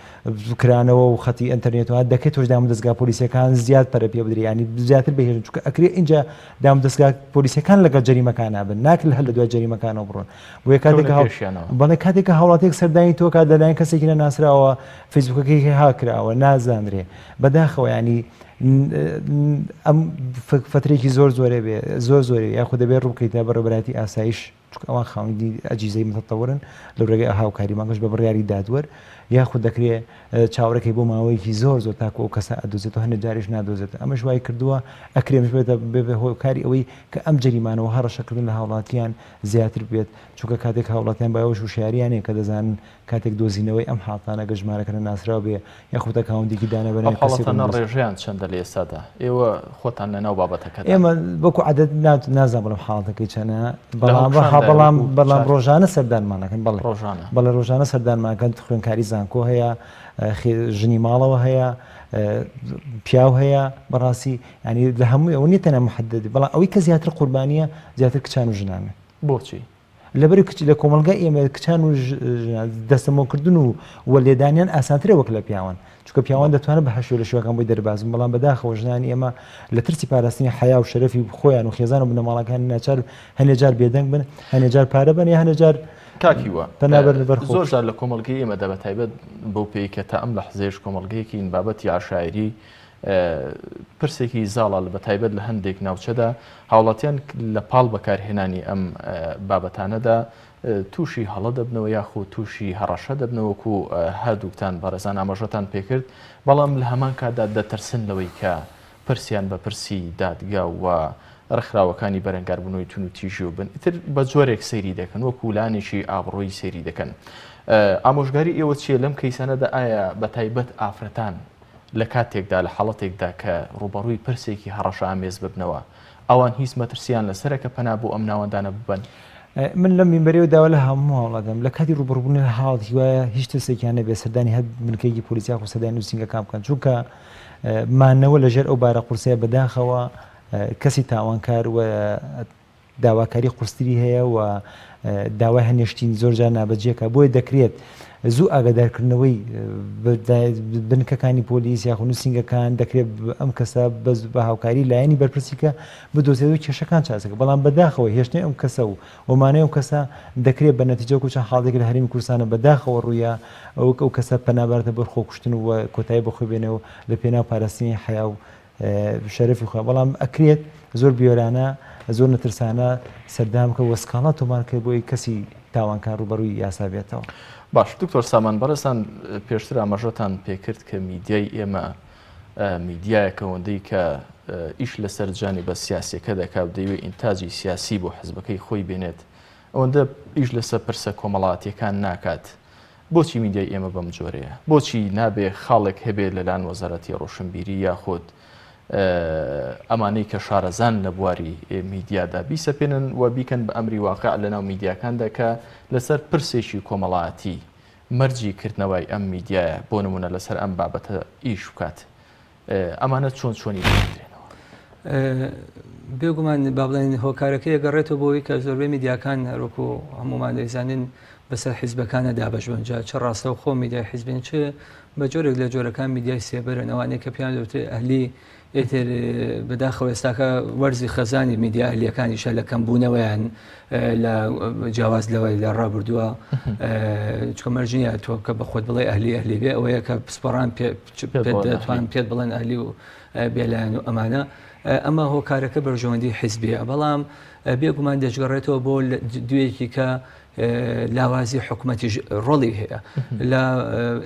کرانەوە و خەتی ئەتەرنێت و دەکرێت تۆش دام دەستگا پۆلیسەکان زیاد پەرە پێ بدرێ ینی زیاتر بەهێزن چونکە ئەکرێ اینجا دام دەستگا پۆلیسەکان لەگەڵ جەریمەکان نابن ناکرێت هەر لە دوای جەریمەکانەوە بڕۆن بۆیە کاتێک بەڵێ کاتێک کە هاوڵاتیەک سەردانی تۆ کات لەلایەن کەسێکی نەناسراوە فەیسبوکەکەی هاکراوە نازانرێ بەداخەوە ینی ئەم فترێکی زۆر زۆرێ بێ زۆر زۆرێ یاخود دەبێت ڕووکەیتە بەڕێوەبەرایەتی ئاسایش چونکە ئەوان خاوەنی ئەجیزەی متطورن لەو ڕێگەی هاوکاری مانگەش بە بڕیاری دادوەر یاخود دەکرێ چاوەڕێکەی بۆ ماوەیەکی زۆر زۆر تاکو ئەو کەسە ئەدۆزێتەوە هەندێک جاریش نادۆزێتەوە ئەمەش وای کردووە ئەکرێ ئەمەش بێتە بێتە هۆکاری ئەوەی کە ئەم جەریمانەوە هەڕەشەکردن لە هاوڵاتیان زیاتر بێت چونکە کاتێک هاوڵاتیان بایەوەش وشیاریان هەیە کە دەزانن کاتێک دۆزینەوەی ئەم حاڵتانە گەر ژمارەکە نەناسراو بێ یاخود ئەکاونتێکی دانە بە ئەو ناوی کەسێک حاڵەتانە بنووس. ڕێژەیان چەندە لە ئێستادا؟ ئێوە خۆتان لە ناو بابەتەکەدان. ئێمە وەکو عەدەد نازانم بڵێم حاڵەتەکەی چەنە لە بەڵام هەڵکشاندایە بەڵام وەکو بەڵام چار. ڕۆژانە سەردانمان ئەکەن بەڵێ ڕۆژانە. بەڵێ ڕۆژانە سەردانمان ئەکەن خوێندکاری زانکۆ هەیە ژنی ماڵەوە هەیە پیاو هەیە بەڕاستی یانی لە هەمووی ئەوە نییە تەنها محەدەد بەڵام ئەوەی کە زیاتر قوربانییە زیاتر کچان و ژنانن. بۆچی؟ لەبەر کچ لە کۆمەڵگای ئێمە کچان و ژنان دەستەمۆکردن و و لێدانیان ئاسانترە وەک لە پیاوان چونکە پیاوان دەتوانن بە هەر شێوە لە شێوەکان بۆی دەرباز بن بەڵام بەداخەوە ژنانی ئێمە لە ترسی پاراستنی حەیا و شەرەفی خۆیان و خێزان و بنەماڵەکان ناچار هەنێ جار بێدەنگ بن هەنێ جار پارە بن یا هەنێ جار کاک هیوا پەنا بەرنە بەر زۆر خۆ. جار لە کۆمەڵگەی ئێمەدا بە تایبەت بەو پێی کە تا ئەم لەحزەیەش کۆمەڵگەیەکین بابەتی عەشایری پرسێکی زاڵە بە تایبەت لە هەندێک ناوچەدا هاوڵاتیان لە پاڵ بەکارهێنانی ئەم بابەتانەدا تووشی هەڵە دەبنەوە یاخود تووشی هەڕەشە دەبنەوە وەکو هەردووکتان بەڕێزان ئاماژەتان پێکرد بەڵام لە هەمان کاتدا دەترسن لەوەی کە پرسیان بە پرسی دادگا و ڕێکخراوەکانی بەرەنگاربوونەوەی توندوتیژی و بن ئیتر بە جۆرێک سەیری دەکەن وەکو لانێکی ئابڕووی سەیری دەکەن. ئامۆژگاری ئێوە چییە لەم کەیسانەدا ئایا بە تایبەت ئافرەتان لە کاتێکدا لە حاڵەتێکدا کە ڕووبەڕووی پرسێکی هەڕەشەئامێز ببنەوە ئەوان هیچ مەترسییان لەسەرە کە پەنا بۆ ئەم ناوەندانە ببەن؟ من لەم مینبەرەوە داوا لە هەموو هاوڵاتیان لە کاتی ڕووبەڕووبوونەوەی حاڵەتی وایە هیچ ترسێکیان نەبێت سەردانی هەر بنکەیەکی پۆلیس یاخود سەردانی نووسینگەکان بکەن چونکە مانەوە لەژێر ئەو بارە قورسەیە بەداخەوە کەسی تاوانکار و داواکاری قورستری هەیە و داوای هەنێشتین زۆر جار نابەجێکە بۆیە دەکرێت زوو ئاگادارکردنەوەی بنکەکانی پۆلیس یاخود نووسینگەکان دەکرێت ئەم کەسە بە هاوکاری لایەنی بەرپرسی کە بدۆزێتەوە کێشەکان چارەسەکە بەڵام بەداخەوە هێشتنی ئەم کەسە و ومانەی ئەم کەسە دەکرێت بە نەتیجە وەکو چەند حاڵێک لە هەرێمی کوردستانە بەداخەوە ڕوویە ئەوەک ئەو کەسە پەنابارتە بەر خۆکوشتن و کۆتایی بەخۆی بێنێ و لە پێناو پاراستنی حەیا و شەرەفی خۆیان بەڵام ئەکرێت زۆر بوێرانە زۆر نەترسانە سەردان بکە وە سکاڵا تۆمار کرد بۆی کەسی تاوانکار ڕووبەڕووی یاسا بێتەوە. باش دکتۆر سامان بەڕێزتان پێشتر ئاماژەتان پێکرد کە میدیای ئێمە میدیایەکە ئەوەندەی کە ئیش لەسەر جانیبە سیاسیەکە دەکا و دەیەوێت ئینتاجی سیاسی بۆ حزبەکەی خۆی بێنێت ئەوەندە ئیش لەسەر پرسە کۆمەڵاتیەکان ناکات بۆچی میدیای ئێمە بەم جۆرەیە؟ بۆچی نابێ خاڵێک هەبێ لەلایەن وەزارەتی ڕۆشنبیری یاخود ئەمانەی کە شارەزان لە بواری میدیادا بیسەپێنن و بیکەن بە ئەمری واقع لەناو میدیاکاندا کە لەسەر پرسێکی کۆمەڵایەتی مەرجی کردنەوەی ئەم میدیایە بۆ نمونە لەسەر ئەم بابەتە ئیش بکات ئەمانە چۆن چۆنی دەدرێنەوە؟ بێگومان با بڵێن هۆکارەکەی گەڕێتەوە بۆ ئەوەی کە زۆربەی میدیاکان هەروەکو هەمومان دەیزانین بەسەر حیزبەکانە دابەش بن جا چ ڕاستەوخۆ میدیای حیزبین چ بە جۆرێک لە جۆرەکان میدیای سێبەرن ئەوانەی کە پێیان دەوترێ ئەهلی ئیتر بەداخەوە ئێستاکە وەرزی خەزانی میدیا ئەهلیەکانیشە لە کەمبوونەوەیان لە جیاواز لەوەی لە ڕابردووە چکە مەرج نییە تۆ کە بە خۆت بڵێ ئەهلی ئەهلی بێ ئەوەیە کە پسپۆڕان پێتوان پێت بڵێن ئەهلی و بێلایەن و ئەمانە ئەمە هۆکارەکە بەرژەوەندی حیزبیە بەڵام بێگومان دەشگەڕێتەوە بۆ دوێکی کە لاوازی حکوومەتیش ڕۆڵی هەیە لە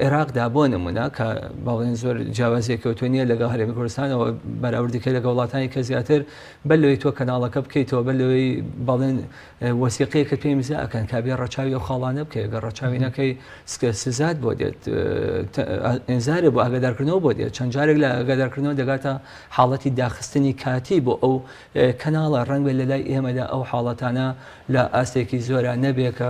عێراقدا بۆ نمونە کە باڵێن زۆر جیاوازیە کەوتۆ نییە لەگەڵ هەرێمی کوردستانەوە بەراوردەکە لەگە وڵاتانی کە زیاتر بەر لەوەی تۆ کەناڵەکە بکەیتەوە بەر لەوەی باڵێن وەسیقەیەکە پێ ئیمزا ئەکەن کابێ ڕەچاوی ئەو خاڵانە بکەی گەر ڕەچاوی نەکەی سکە سزات بۆ دێت ئینزارێ بۆ ئاگادارکردنەوە بۆ دێت چەند جارێک لە ئاگادارکردنەوە دەگاتە حاڵەتی داخستنی کاتی بۆ ئەو کەناڵە ڕەنگە لە لای ئێمەدا ئەو حاڵەتانە لە ئاستێکی زۆرا نەبێ کە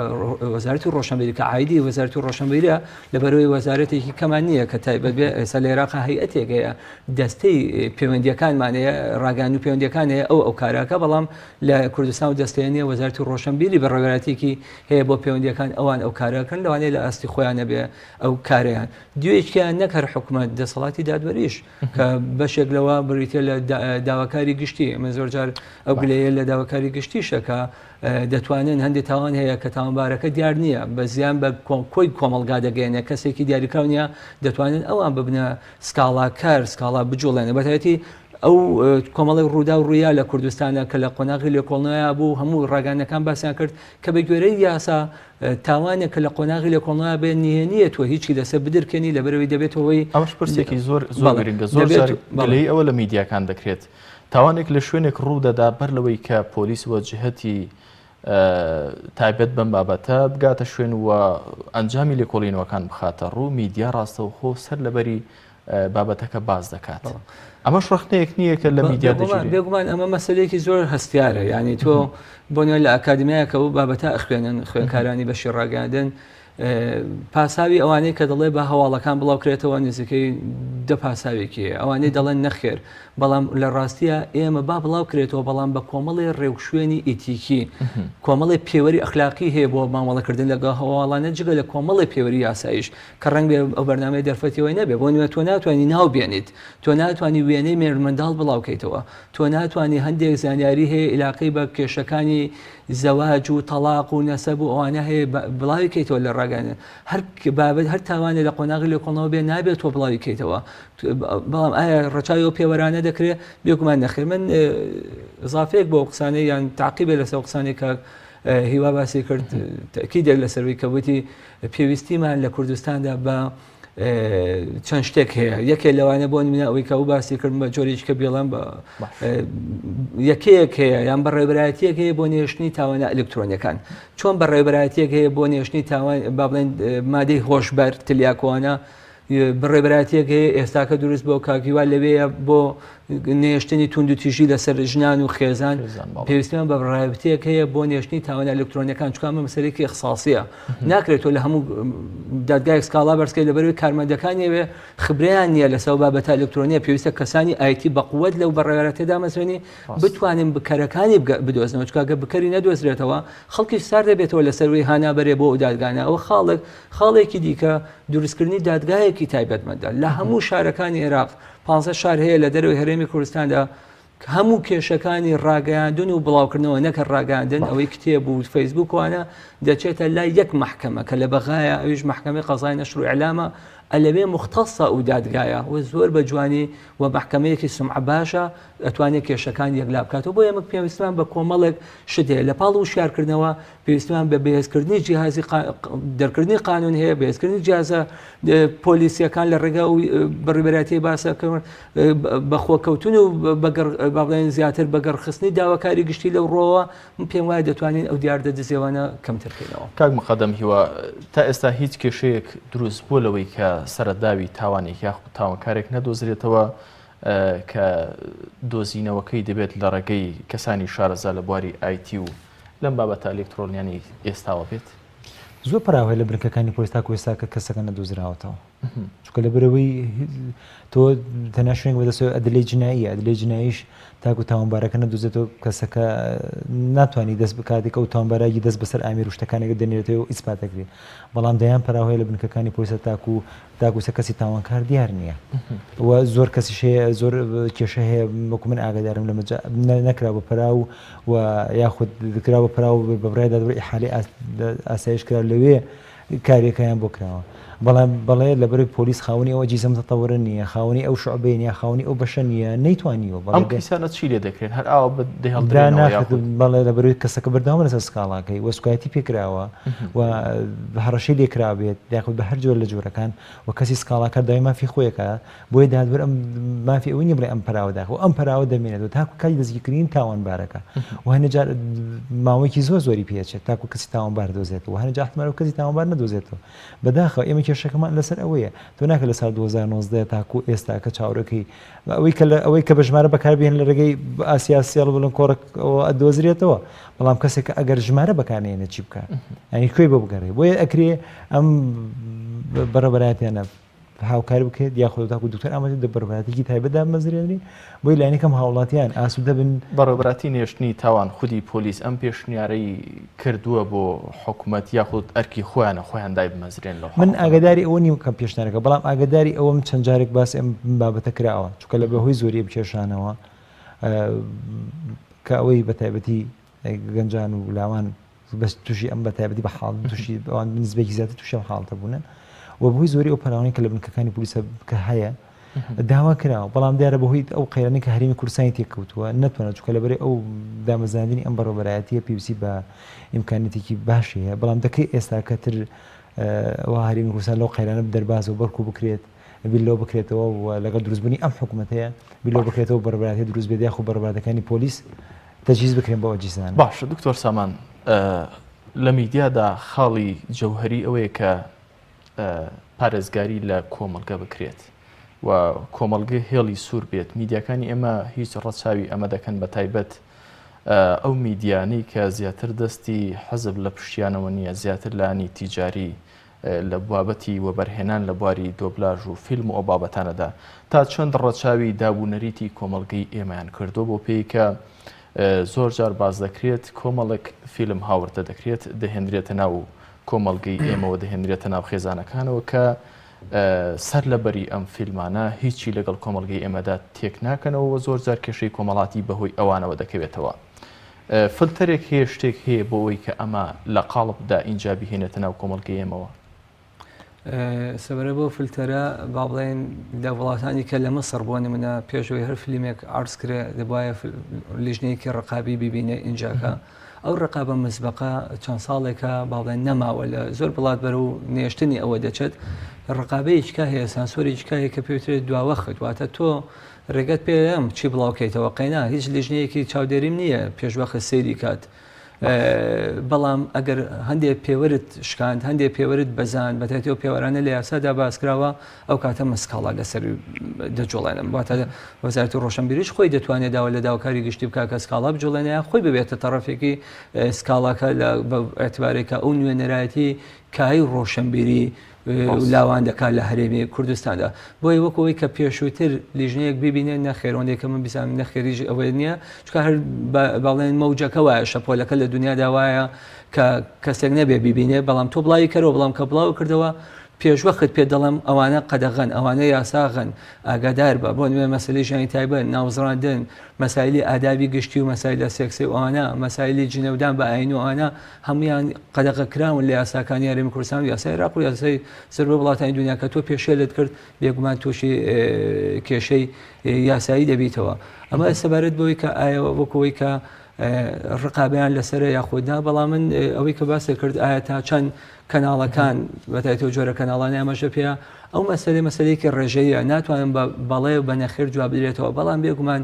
وەزارەتی ڕۆشنبیری کە عایدی وەزارەتی ڕۆشنبیرە لەبەرەوەی وەزارەتێکی کەمان نییە کە تایبەت بێ ئێستا لە عێراق هەیئەتێک هەیە دەستەی پەیوەندیەکانمان هەیە ڕاگەیاند و پەیوەندیەکان هەیە ئەو ئەو کاراکە بەڵام لە کوردستان و دەستەیە نییە وەزارەتی ڕۆشنبیری بەڕێوەبەرایەتیەکی هەیە بۆ پەیوەندیەکان ئەوان ئەو کارەکەن لەوانەیە لە ئاستی خۆیان نەبێ ئەو کارەیان دوێکیان نەک هەر حکومەت دەسەڵاتی دادوەریش کە بەشێک لەوە بریتە لە داواکاری گشتی من زۆر جار ئەو گلەیە لە داواکاری گشتیشە کە دەتوانن هەندێک تاوان هەیە کە تاوانبارەکە دیار نییە بە زیان بە کۆی کۆمەڵگا دەگەێنێ کەسێکی دیاریکراو نییە دەتوانن ئەوان ببنە سکاڵاکار سکاڵا بجوڵێنە بەتایبەتی ئەو کۆمەڵێک ڕووداو ڕوویا لە کوردستانە کە لە قۆناغی لێکۆڵنەوەیا بوو هەموو ڕاگەیاندنەکان باسیان کرد کە بە گوێرەی یاسا تاوانێک کە لە قۆناغی لێکۆڵنەوە بێ نهێنیە تۆ هیچی لەسەر بدرکێنی لەبەرەوەی دەبێتەوەی ئەوەش پرسێکی زۆر زۆر گرنگە زۆر جار گلەیی ئەوە لە میدیاکان دەکرێت تاوانێک لە شوێنێک ڕوو دەدا بەر لەوەی کە پۆلیس وە جهتی تایبەت بەم بابەتە بگاتە شوێن و ئەنجامی لێکۆڵینەوەکان بخاتە ڕوو میدیا ڕاستەوخۆ سەر لەبەری بابەتەکە باس دەکات ئەمەش ڕخنەیەک نییە کە لە میدیا دەگیرێت. بێگومان ئەمە مەسەلەیەکی زۆر هەستیارە یعنی تۆ بۆ نمونە لە ئەکادمیایەکە و بابەتە ئەخوێنن خوێنکارانی بەشی ڕاگەیاندن پاساوی ئەوانەی کە دەڵێ بە هەواڵەکان بڵاوکرێتەوە نزیکەی دە پاساوێکی هەیە ئەوانەی دەڵێن نەخێر بەڵام لە ڕاستیە ئێمە با بڵاو کرێتەوە بەڵام بە کۆمەڵی ڕێوشوێنی ئیتیکی کۆمەڵی پێوەری ئەخلاقی هەیە بۆ مامەڵەکردن لەگەڵ هەواڵانە جگە لە کۆمەڵی پێوەری یاسایش کە ڕەنگ بێ ئەو بەرنامەیە دەرفەتی ئەوەی نەبێ بۆ نمونە تۆ ناتوانانی ناو بێنیت تۆ ناتوانانی وێنەی مێرمنداڵ بڵاوکەیتەوە تۆ ناتوانانی هەندێک زانیاری هەیە عیلاقەی بە کێشەکانی زەواج و تەڵاق و نەسەب و ئەوانە هەیە بڵاوی کەیتەوە لە ڕاگەیاندن هەر بابەت هەر تاوانێ لە قۆناغی لێکۆڵنەوە بێ نابێت تۆ بڵاوی کەیتەوە. بەڵام ئایا ڕەچاوی ئەو پێوەرانە دەکرێت؟ بێگومان نەخێر. من ئیزافەیەک بۆ ئەو قسانەی یان تاقیبێ لەسەر ئەو قسانەی کاک هیوا باسی کرد تەکیدێک لەسەروی کە وتی پێویستیمان لە کوردستاندا بە چەند شتێک هەیە یەکێ لەوانە بۆ منە ئەوەی کە ئەو باسی کرد بە جۆرێک کە بێڵم بە یەکەیەک هەیە یان بەڕێوەبەرایەتیەک هەیە بۆ نێشتنی تاوانە ئەلکترۆنیەکان چۆن بەڕێوەبەرایەتیەک هەیە بۆ نێشتنی تاوان با بڵێن مادەی هۆشبەر تلیاکۆانە بەڕێوەبەرایەتیەک هەیە ئێستاکە دروست بۆ کاک هیوا لەوێیە بۆ نێشتنی توندوتیژی لەسەر ژنان و خێزان پێویستیمان بە بەڕێوەبەرایەتیەک هەیە بۆ نێشتنی تاوانە ئەلکترۆنیەکان چونکە ئەمە مەسەلەیەکی ئیخساسیە ناکرێت تۆ لە هەموو دادگایەک سکاڵا بەرزکەی لەبەرەوەی کارمەندەکانی ئەوێ خبرەیان نییە لەسەر بابەتە ئەلکترۆنیە پێویستە کەسانی ئایتی بەقوەت لەو بەڕێوەبەرایەتیە دامەزرێنی بتوانن بکەرەکانی بدۆزنەوە چونکە گەر بکەری نەدۆزرێتەوە خەڵکی سار دەبێتەوە لەسەروی هانا بەرێ بۆ ئەو دادگانە ئەوە خاڵێک خاڵێکی دیکە دروستکردنی دادگایەکی تایبەتمەندە لە هەموو شارەکانی عێراق پانزە شار هەیە لە دەرەوەی هەرێمی کوردستاندا هەموو کێشەکانی ڕاگەیاندن و بڵاوکردنەوە نەکە ڕاگەاندن ئەوەی کتێب و فەیسبوکوانە دەچێتە لای یەک محکەمە کە لە بەغایە ئەویش محکەمەی قەزای نەشر و ئیعلامە ئەلەوێ مختصە و دادگایە و زۆر بە جوانی و محکەمەیەکی سمعە باشە ئەتوانێت کێشەکان یەکلا بکاتەوە بۆ ئێمە پێویستمان بە کۆمەڵێک شت هەیە لە پاڵ وشیارکردنەوە پێویستمان بە بەهێزکردنی جیهازی دەرکردنی قانون هەیە بەهێزکردنی جیازە پۆلیسیەکان لە ڕێگا و بەڕیبەرایەتی باسەکەن بە خۆکەوتن و بەڵێن زیاتر بەگەڕخستنی داواکاری گشتی لەو ڕۆوە من پێم وایە دەتوانین ئەو دیاردە دزێوانە کەمتر بکەینەوە. کاک مقەدەم هیوا تا ئێستا هیچ کێشەیەک دروست بووە لەوەی کە سەرەداوی تاوانێک یاخود تاوانکارێک نەدۆزرێتەوە کە دۆزینەوەکەی دەبێت لە ڕێگەی کەسانی شارەزا لە بواری ئایتی و لەم بابەتە ئەلکترۆنیانەی ئێستاوە بێت؟ زۆر پەراو هەیە لە بنکەکانی پۆلیس تاکو ئێستا کە کەسەکە نەدۆزراوەتەوە چونکە لەبەرەوەی تۆ تەنها شوێنێک بەدەستەوە ئەدلەی جناییە ئەدلەی جناییش تاکو تاوانبارەکە نەدۆزێتەوە کەسەکە ناتوانانی دەست بکاتێک ئەو تاوانبارایی دەست بەسەر ئامیر و شتەکانێک دەنێرێتەوە و ئیسپات دەکرێت بەڵام دەیان پەراو هەیە لە بنکەکانی پۆلیسە تاکو تاکو سە کەسی تاوانکار دیار نییە و زۆر کەسیش هەیە زۆر کێشە هەیە وەکو من ئاگادارم لە مەجا نەکرا بە پەراو و یاخود کرا بە پەراو بە بڕیاری دادوەر ئیحالەی ئاسایش کرا لەوێ کارێکیان بۆ کراوە بەڵام بەڵێ لەبەرەی پۆلیس خاوەنی ئەو ئەجیزە متطورە نییە خاوەنی ئەو شعبەیە نییە خاوەنی ئەو بەشە نییە نەیتوانیوە بەڵێ ئەم کەیسانە چی لێ دەکرێن هەر ئاوا بە دەهێڵدرێنەوە یاخود بەڵێ لەبەرەی کەسەکە بەردەوامە لەسەر سکاڵاکەی و سوکایەتی پێکراوە و هەڕەشەی لێکرابێت یاخود بە هەر جۆر لە جۆرەکان و کەسی سکاڵاکار داوای مافی خۆی ئەکا بۆیە دادوەر ئەم مافی ئەوەی نیە بڵێ ئەم پەراوە داخە و ئەم پەراوە دەمێنێتەوە تاکو کاتی دەستگیرکردنی تاوانبارەکە و هەنێ جار ماوەیەکی زۆر زۆری پێچێت تاکو کەسی تاوانبار دۆزێتەوە هەنێ جار احتمال کەسی تاوانبار نەدۆزێتەوە بەداخەوە ئێمە کێشەکەمان لەسەر ئەوەیە تۆ ناکە لە ساڵ 2019 تاکو ئێستا کە چاورەکەی ئەوەی کە ئەوەی کە بە ژمارە بەکاربێن لە ڕێگەی ئاسیا سێڵ بڵن کۆڕک ئەدۆزرێتەوە بەڵام کەسێک کە ئەگەر ژمارە بەکارنێنێت چی بکات ینی کوێی بۆ بگەڕێ بۆیە ئەکرێ ئەم بەڕێوەبەرایەتیانە هاوکاری بکرێت یاخود تاکو دکتۆر ئامادە دە بەڕێوەبەرایەتێکی تایبەت دابمەزرێنرێ بۆی لایەنی کەم هاوڵاتیان ئاسوودە بن. بەڕێوەبەراتی نێشتنی تاوان خودی پۆلیس ئەم پێشنیارەی کردووە بۆ حکومەت یاخود ئەرکی خۆیانە خۆیان دایبمەزرێن لەو من ئاگاداری ئەوە نیم کە پێشنیارەکە بەڵام ئاگاداری ئەوەم چەند جارێک باسی ئەم بابەتە کراوە چونکە لە بەهۆی زۆری ئەم کێشانەوە کە ئەوەی بە تایبەتی گەنجان و لاوان بەس تووشی ئەم بە تایبەتی بە حاڵ تووشی ئەوان نسبێکی زیاتر تووشی ئەم حاڵەتە بوونە و بەهۆی زۆری ئەو پەراوانەی کە لە بنکەکانی پۆلیسە کە هەیە داوا کراوە بەڵام دیارە بەهۆی ئەو قەیرانەی کە هەرێمی کوردستانی تێکەوتووە نەتوانێت چونکە لەبەرەی ئەو دامەزراندنی ئەم بەڕێوەبەرایەتیە پێویستی بە ئیمکانیەتێکی باشی هەیە بەڵام دەکرێت ئێستا کەتر وا هەرێمی کوردستان لەو قەیرانە دەرباز و بەڵکو بکرێت بیر لەوە بکرێتەوە و لەگەڵ دروستبوونی ئەم حکوومەتەیە بیر لەوە بکرێتەوە بەڕێوەبەرایەتی دروست بێت یاخود بەڕێوەبەرایەتەکانی پۆلیس تەجهیز بکرێن بۆ ئەجیزانە. باشە دکتۆر سامان لە میدیادا خاڵی جەوهەری ئەوەیە کە پارێزگاری لە کۆمەڵگە بکرێت و کۆمەڵگە هێڵی سوور بێت میدیاکانی ئێمە هیچ ڕەچاوی ئەمە دەکەن بە تایبەت ئەو میدیانەی کە زیاتر دەستی حەزب لە پشتیانەوە نییە زیاتر لانی تیجاری لە بابەتی وەبەرهێنان لە بواری دۆبلاژ و فیلم و ئەو بابەتانەدا تا چەند ڕەچاوی داب و نەریتی کۆمەڵگەی ئێمەیان کردووە بۆ پێی کە زۆر جار باس دەکرێت کۆمەڵێک فیلم هاوردە دەکرێت دەهێنرێتە ناو کۆمەڵگەی ئێمەوە دەهێنرێتە ناو خێزانەکانەوە کە سەر لە بەری ئەم فیلمانە هیچی لەگەڵ کۆمەڵگەی ئێمەدا تێک ناکەنەوە زۆر جار کێشەی کۆمەڵاتی بەهۆی ئەوانەوە دەکەوێتەوە. فلتەرێک هەیە شتێک هەیە بۆ ئەوەی کە ئەمە لە قاڵب دا ئینجا بیهێنێتە ناو کۆمەڵگەی ئێمەوە؟ سەبارەت بەو فلتەرە با بڵێن لە وڵاتانی کە لە مەسڕ بۆ نمونە پێشەوەی هەر فلیمێک عرض کرێ دەبواە لیژنەیەکی ڕقابی ببینێ ئینجاکە ئەو ڕقابە مسبقە چەند ساڵێکە با بڵێن نەماوە لە زۆر وڵات بەرەو نێشتنی ئەوە دەچێت ڕقابەیەکی کا هەیە سانسۆرێکی کا هەیە کە پێوترێت دواوەخت واتە تۆ ڕێگەت پێم چی بڵاوکەیتەوە قەینا هیچ لیژنەیەکی چاودێریم نییە پێشوەخت سەیری کات بەڵام ئەگەر هەندێک پێوەرت شکاند هەندێک پێوەرت بەزان بەتایبەتی ئەو پێوەرانە لە یاسادا باسکراوە ئەو کاتە من سکاڵا لەسەر دەجوڵێنم واتە وەزارەتی ڕۆشنبیریش خۆی دەتوانێت داوا لە داواکاری گشتی بکات کە سکاڵا بجوڵێنێ یان خۆی ببێتە تەڕەفێکی سکاڵاکە لە بە ئیعتبارێکە ئەو نوێنەرایەتی کای ڕۆشنبیری لاوان دەکات لە هەرێمی کوردستاندا. بۆیە وەکو ئەوەی کە پێشووتر لیژنەیەک بیبینێ نەخێر ئەوەندەی کە من بیزانم نەخێریش ئەوەی نییە چونکە هەر بەڵێن مەوجەکە وایە شەپۆلەکە لە دنیادا وایە کە کەسێک نەبێ بیبینێ بەڵام تۆ بڵاوی کەرەوە بەڵام کە بڵاو کردەوە پێشوەخت پێ دەڵێم ئەوانە قەدەغەن ئەوانە یاساغن ئاگادار بە بۆ نوێ مەسلی ژیانی تایبەت ناوزڕاندن مەسایلی ئادابی گشتی و مەسایلە سێکسی و ئەوانە مەسایلی جنێودان بە ئاین و ئەوانە هەموویان قەدەغە کراون لە یاساکانی هەرێمی کوردستان و یاسای عێراق و یاسای زۆربەی وڵاتانی دنیا کە تۆ پێشێلت کرد بێگومان تووشی کێشەی یاسایی دەبیتەوە ئەمە سەبارەت بەوەی کە ئایا وەکەوەی کە ڕقابیان لەسەرە یاخود نا بەڵام من ئەوەی کە باسی کرد ئایا تا چەند کەناڵەکان بەتایتەوە جۆرە کەناڵانی ئەمەشە پێ ئەو مەسەلەی مەسەلەیەکی ڕێژەیە ناتوانم بە بەڵێ و بە نەخێر جواب بدرێتەوە بەڵام بێگومان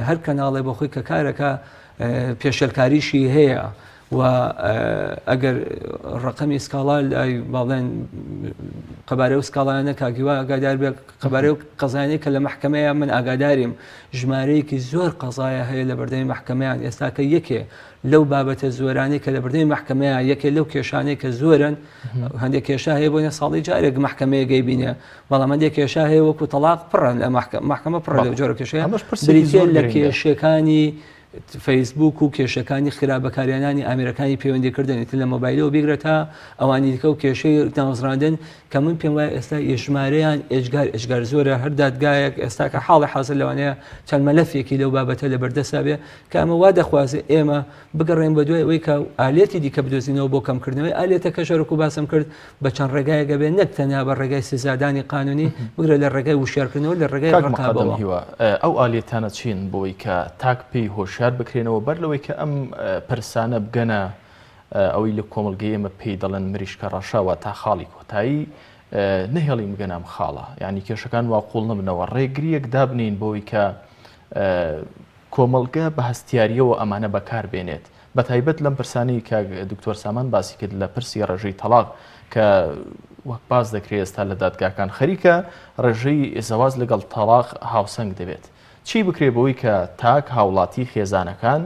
هەر کەناڵێ بۆ خۆی کە کارەکە پێشێلکاریشی هەیە و ئەگەر ڕقەمی سکاڵا لای باڵێن قەبارە و سکاڵانە کاکیوا ئاگادار بێ قەبارە و قەزانەی کە لە محکمەیە من ئاگاداریم ژمارەیەکی زۆر قەزایە هەیە لە بەردەمی محکمەیان ئێستا کە یەکێ لەو بابەتە زۆرانەی کە لە بەردەمی محکمەیە یەکێ لەو کێشانەی کە زۆرن هەندێک کێشە هەیە بۆ ساڵی جارێک محکمەیە گەیبینێ بەڵام هەندێک کێشە هەیە وەکو تەلاق پڕن لە محکمە پڕە لەو جۆرە کێشەیە بریتیە لە کێشەکانی فەیسبوک و کێشەکانی خراپ بەکارهێنانی ئامێرەکانی پەیوەندیکردن ئیتر لە مۆبایلەوە بیگرە تا ئەوانی دیکە و کێشەی ناوزڕاندن کە من پێم وایە ئێستا ژمارەیان ئێجگار ئێجگار زۆرە هەر دادگایەک ئێستا کە حاڵی حاضر لەوانەیە چەند مەلەفێکی لەو بابەتە لە بەردەستا بێ کە ئەمە وا دەخوازێ ئێمە بگەڕێن بە دوای ئەوەی کە ئالێتی دیکە بدۆزینەوە بۆ کەمکردنەوەی ئالێتەکەش هەروەکو باسم کرد بە چەند ڕێگایەک ئەبێ نەک تەنیا بە ڕێگای سزادانی قانونی بگرە لە ڕێگای وشیارکردنەوە لە ڕێگای کاک مقەدەم ڕقابەوە. هیوا ئەو ئالێتانە چین بۆی کە تاک پێی هۆشیار بکرێنەوە بەر لەوەی کە ئەم پرسانە بگەنە ئەوەی لە کۆمەڵگەی ئێمە پێی دەڵێن مریشکە ڕەشە واتە خاڵی کۆتایی نەهێڵین بگەنە ئەم خاڵە یعنی کێشەکان وا قوڵ نەبنەوە ڕێگریەک دابنین بۆی کە کۆمەڵگە بە هەستیارییەوە ئەمانە بەکار بێنێت، بەتایبەت لەم پرسانەی کاک دکتۆر سامان باسی کرد لە پرسی ڕێژەی تەڵاق کە وەک باس دەکرێت ئێستا لە دادگاکان خەریکە ڕێژەی زەواج لەگەڵ تەڵاق هاوسەنگ دەبێت. چی بکرێت بەوەی کە تاک، هاوڵاتی، خێزانەکان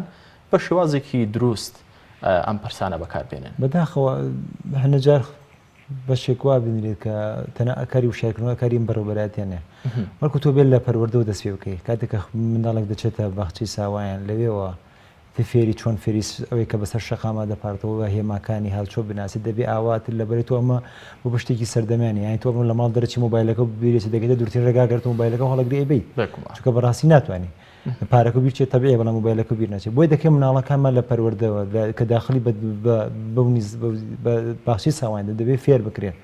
بە شێوازێکی دروست ئەم پرسانە بەکار بێنن؟ بەداخەوە هەنێجار بەشێک وا بینرێت کە تەنها کاری وشیارکردنەوە کاری ئەم بەڕێوەبەرایەتیە نیە بەڵکو تۆ بێت لە پەروەردەوە دەست پێ بکەیت کاتێک کە منداڵێک دەچێتە باخچەی ساوایان لەوێوە فێری چۆن فێری ئەوەی کە بەسەر شەقاما دەپارتەوە و هێماکانی هاوچۆ بناسێت دەبێ ئاواتر لەبەرێت تۆ ئەمە بۆ بە شتێکی سەردەمیانە یانی تۆ لە ماڵ دەرەچی مۆبایلەکە بیرێت دەگەیتە دوورترین ڕێگا گەرت مۆبایلەکە هەڵەگری ئەیبەی چونکە بەڕاستی ناتوانانی پارەکە بیر چێت تەبیعیە بەڵام مۆبایلەکە بیر ناچێت بۆیە دەکرێت مناڵەکانمان لە پەروەردەوە کە داخلی بەو باخچەی ساوایان دەبێت فێر بکرێن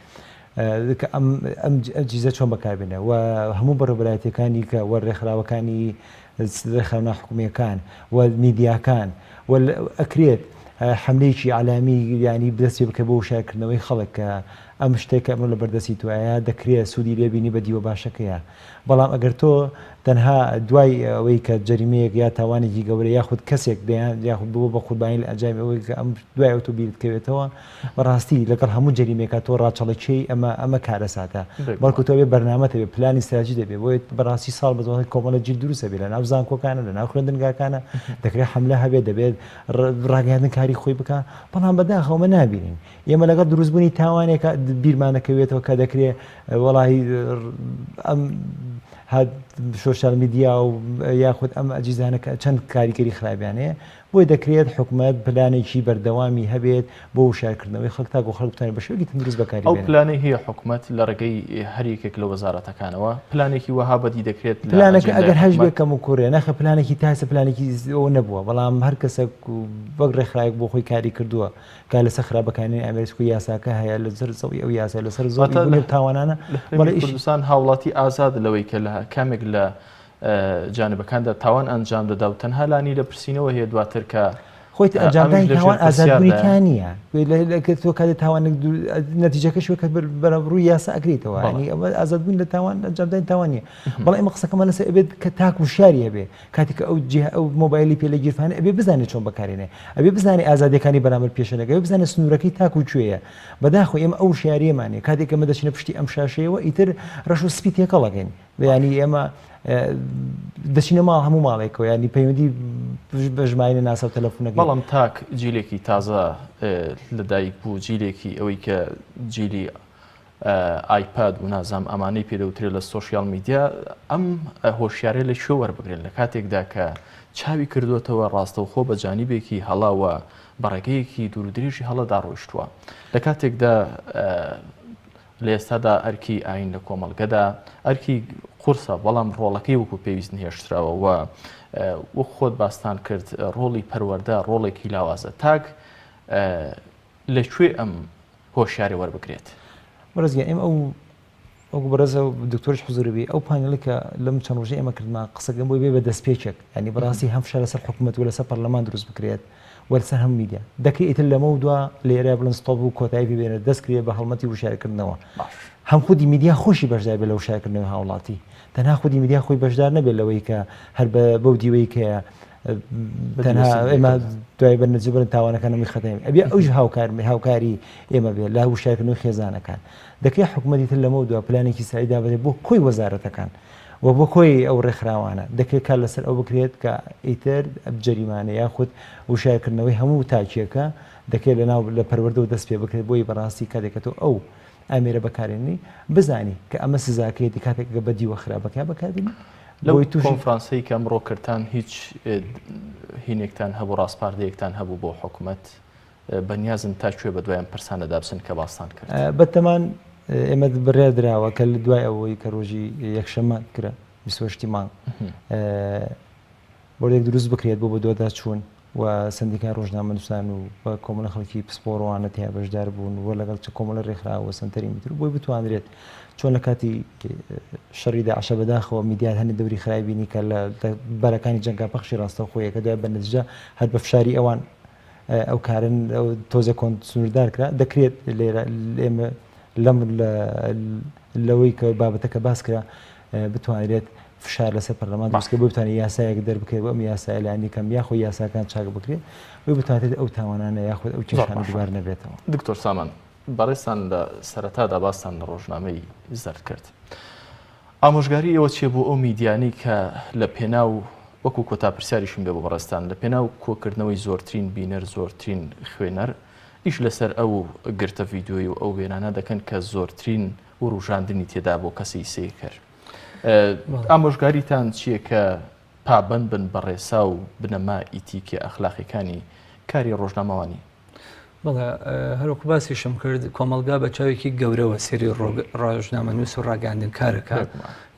کە ئەم ئەم ئەجیزە چۆن بەکاربێنە و هەموو بەڕێوەبەرایەتیەکانی کە وە ڕێکخراوەکانی ڕێکخراوە ناحکومیەکان و میدیاکان و ئەکرێت حملەیەکی علامی ینی دەستی بکە بۆ وشارکردنەوەی خەڵک کە ئەم شتێک کە ئەمە لە بەردەستی توایە دەکرێت سوودی لێبینی بە دیوە باشەکەیە بەڵام ئەگەر تۆ تەنها دوای ئەوەی کە جەریمەیەک یا تاوانێکی گەورە یاخود کەسێک دەیان یاخود بووە بە قوربانی لە ئەنجامی ئەوەی کە ئەم دوای ئەو تۆ بیرت کەوێتەوە بەڕاستی لەگەڵ هەموو جەریمەیەکا تۆ ڕاچەڵەکێی ئەمە ئەمە کارەساتە بەڵکو تۆ بێ بەرنامەت هەبێ پلانی ستراتیژی دەبێ بۆیە بەڕاستی ساڵ بە دوای کۆمەڵە جیل دروست هەبێ لە ناو زانکۆکانە لە ناو خوێندنگاکانە دەکرێت حملە هەبێ دەبێت ڕاگەیاندن کاری خۆی بکە بەڵام بەداخەوە ئەمە نابینین ئێمە لەگەڵ دروستبوونی تاوانێکە بیرمانەکەوێتەوە کە دەکرێ وەڵاهی ئەم social media و یاخود ئەم ئەجیزانە کە چەند کاریگەری خراپیان هەیە بۆیە دەکرێت حکومەت پلانێکی بەردەوامی هەبێت بۆ وشیارکردنەوەی خەڵک تاکو خەڵک بتوانێت بە شێوەیەکی تەندروست بەکاری ئەو بێنێت. پلانەی هەیە حکومەت لە ڕێگەی هەر یەکێک لە وەزارەتەکانەوە پلانێکی وەها بەدی دەکرێت لە پلانەکە ئەجێندای ئەگەر هەشبێ حکومەت؟ کەموکوڕیە نەخێر پلانێکی تا ئێستا پلانێکی ئەوە نەبووە بەڵام هەر کەسێک وەک ڕێکخراوێک بۆ خۆی کاری کردووە کار لەسەر خراپ بەکارهێنانی ئامێری چونکە یاساکە هەیە لەسەر زەوی ئەو یاسا لەسەر زۆری واتە بوونی ئەو تاوانانە لە هەرێمی بەڵێ ئیشی کوردستان هاوڵاتی ئازاد لەوەی کە لە کامێک لە جانبەکاندا تاوان ئەنجام دەدا و تەنها لانی لێپرسینەوە هەیە دواتر کە خۆی ئەمیش ئەنجامدانی لەژێر تاوان ئازادبوونی پرسیاردایە. تیا نییە تۆ کاتێ تاوانێک نەتیجەکەش کە بەرەوڕووی یاسا ئەکریتەوە بەڵێ. ینی ئەوە ئازادبوون لە تاوان ئەنجامدانی تاوان نییە بەڵام ئێمە قسەکەمان لەسەر ئەبێت کە تاک وشیاری هەبێ کاتێک کە ئەو جیه ئەو مۆبایلی پێ لە گیرفانە ئەبێ بزانێت چۆن بەکارێنێ ئەبێ بزانێ ئازادیەکانی بەرامبەر پێشەنەکە ئەبێ بزانێ سنوورەکەی تاکو کوێیە بەداخەوە ئێمە ئەو وشیاریەمان نییە کاتێک ئێمە دەچینە پشتی ئەم شاشەیەوە ئیتر ڕەش و سپی تێکەڵ ئەکەین ینی ئێمە دەچینە ماڵ هەموو ماڵێکەوە ینی پەیوەندی بە ژمارە ناسا و تەلەفۆنەکەی. بەڵام تاک جیلێکی تازە لەدایک بوو جیلێکی ئەوەی کە جیلی ئایپاد و نازام ئەمانەی پێدەوترێت لە social media ئەم هۆشیارە لە کوێ وەربگرن لە کاتێکدا کە چاوی کردوتەوە ڕاستەوخۆ بە جانیبێکی هەڵاوە بە ڕێگەیەکی دوور درێژی هەڵەدا ڕۆیشتووە لە کاتێکدا لە ئێستادا ئەرکی ئایین لە کۆمەڵگەدا ئەرکی قورسە، بەڵام ڕۆڵەکەی وەکو پێویست نەهێشتراوە و وەک خۆت باستان کرد ڕۆڵی پەروەردە ڕۆڵێکی لاوازە. تاک لە کوێ ئەم هۆشیاری وەربگرێت؟ بەڕێز گیان ئێمە ئەو وەکو بەڕێز دکتۆرش حزوری بی ئەو پانێڵی کە لەم چەند ڕۆژەی ئێمە کردمان قسەکەم بۆی بێ بە دەستپێکێک ینی بەڕاستی هەم فشار لەسەر حکوومەت و لەسەر پەرلەمان دروست بکرێت و لەسەر هەموو میدیا دەکرێت ئیتر لەمە و دوا لێرە بڵێن stop و کۆتایی پێ بێنێت دەست کرێ بە هەڵمەتی وشیارکردنەوە هەم خودی میدیا خۆشی بەشدار بێت لە وشیارکردنەوەی هاوڵاتی تەنها خودی میدیا خۆی بەشدار نەبێت لەوەی کە هەر بەو دیوەی کە تەنها ئێمە دوای بە نەجی بڵێن تاوانەکان هەمووی خەتای ئەبێ ئەوش هاوکار هاوکاری ئێمە بێت لە وشیارکردنەوەی خێزانەکان دەکرێت حکوومەتی تر لەمە دوا پلانێکی سەری دابنێت بۆ کۆی وەزارەتەکان و بۆ کۆی ئەو ڕێکخراوانە دەکرێت کار لەسەر ئەو بکرێت کە ئیتر جەریمانە یاخود وشیارکردنەوەی هەموو تاکێکە دەکرێت لەناو لە پەروەردەوە دەست پێ بکرێت بۆی بەڕاستی کاتێک کە تۆ ئەو ئامێرە بەکارێنی بزانی کە ئەمە سزاکەیەتی کاتێک کە بە دیوە خراپەکە بەکاربێنی لەو بۆی تووشی کۆنفرانسەی کە ئەمڕۆ کردتان هیچ هینێکتان هەبوو ڕاسپاردەیەکتان هەبوو بۆ حکومەت بەنیازن تا کوێ بەدوای ئەم پرسانەدا بچن کە باستان کرد؟ بەتەمان ئێمە بڕیار دراوە کە لە دوای ئەوەی کە ڕۆژی یەکشەممە کرا 28 مانگ بۆردێک دروست بکرێت بۆ بەدواداچوون و سندیکای ڕۆژنامەنووسان و بە کۆمەڵە خەڵکی پسپۆڕوانە تیا بەشدار بوون و لەگەڵ چ کۆمەڵە ڕێکخراوە و سەنتەری میتر بۆی بتوانرێت چۆن لە کاتی شەڕی داعشە بەداخەوە میدیا هەنێ دەوری خراپی بینی کە لە بەرەکانی جەنگا پەخشی ڕاستەوخۆیە کە دوای بە نەتیجە هەر بە فشاری ئەوان ئەو کارن تۆزێ کۆن سنووردار کرا دەکرێت لێرە ئێمە لەم لەوەی کە بابەتەکە باس کرا بتوانرێت فشار لەسەر پەرلەمان دروستکە بۆ بتوانێت یاسایەک دەربکرێت بۆ ئەم یاسایە لانی کەم یاخۆ یاساکان چاک بکرێت بۆ بتوانێت ئەو تاوانانە یاخود ئەو کێشانە دووبارە نەبێتەوە. دکتۆر سامان بەڕێزتان لە سەرەتادا باستان لە ڕۆژنامەی زەرد کرد. ئامۆژگاری ئێوە چیە بۆ ئەو میدیانەی کە لە پێناو وەکو کۆتا پرسیاریشم بێ بۆ بەڕێزتان لە پێناو کۆکردنەوەی زۆرترین بینەر زۆرترین خوێنەر ئیش لەسەر ئەو گرتە ڤیدیۆی و ئەو وێنانە دەکەن کە زۆرترین وروژاندنی تێدا بۆ کەسی سەیرکەر ئامۆژگاریتان چییە کە پابەند بن بە ڕێسا و بنەما ئیتیکیە ئەخلاقیەکانی کاری ڕۆژنامەوانی؟ بەڵێ هەروەکو باسیشم کرد کۆمەڵگا بە چاوێکی گەورەوە سێری ڕۆژنامەنووس و ڕاگەاندنکارەکە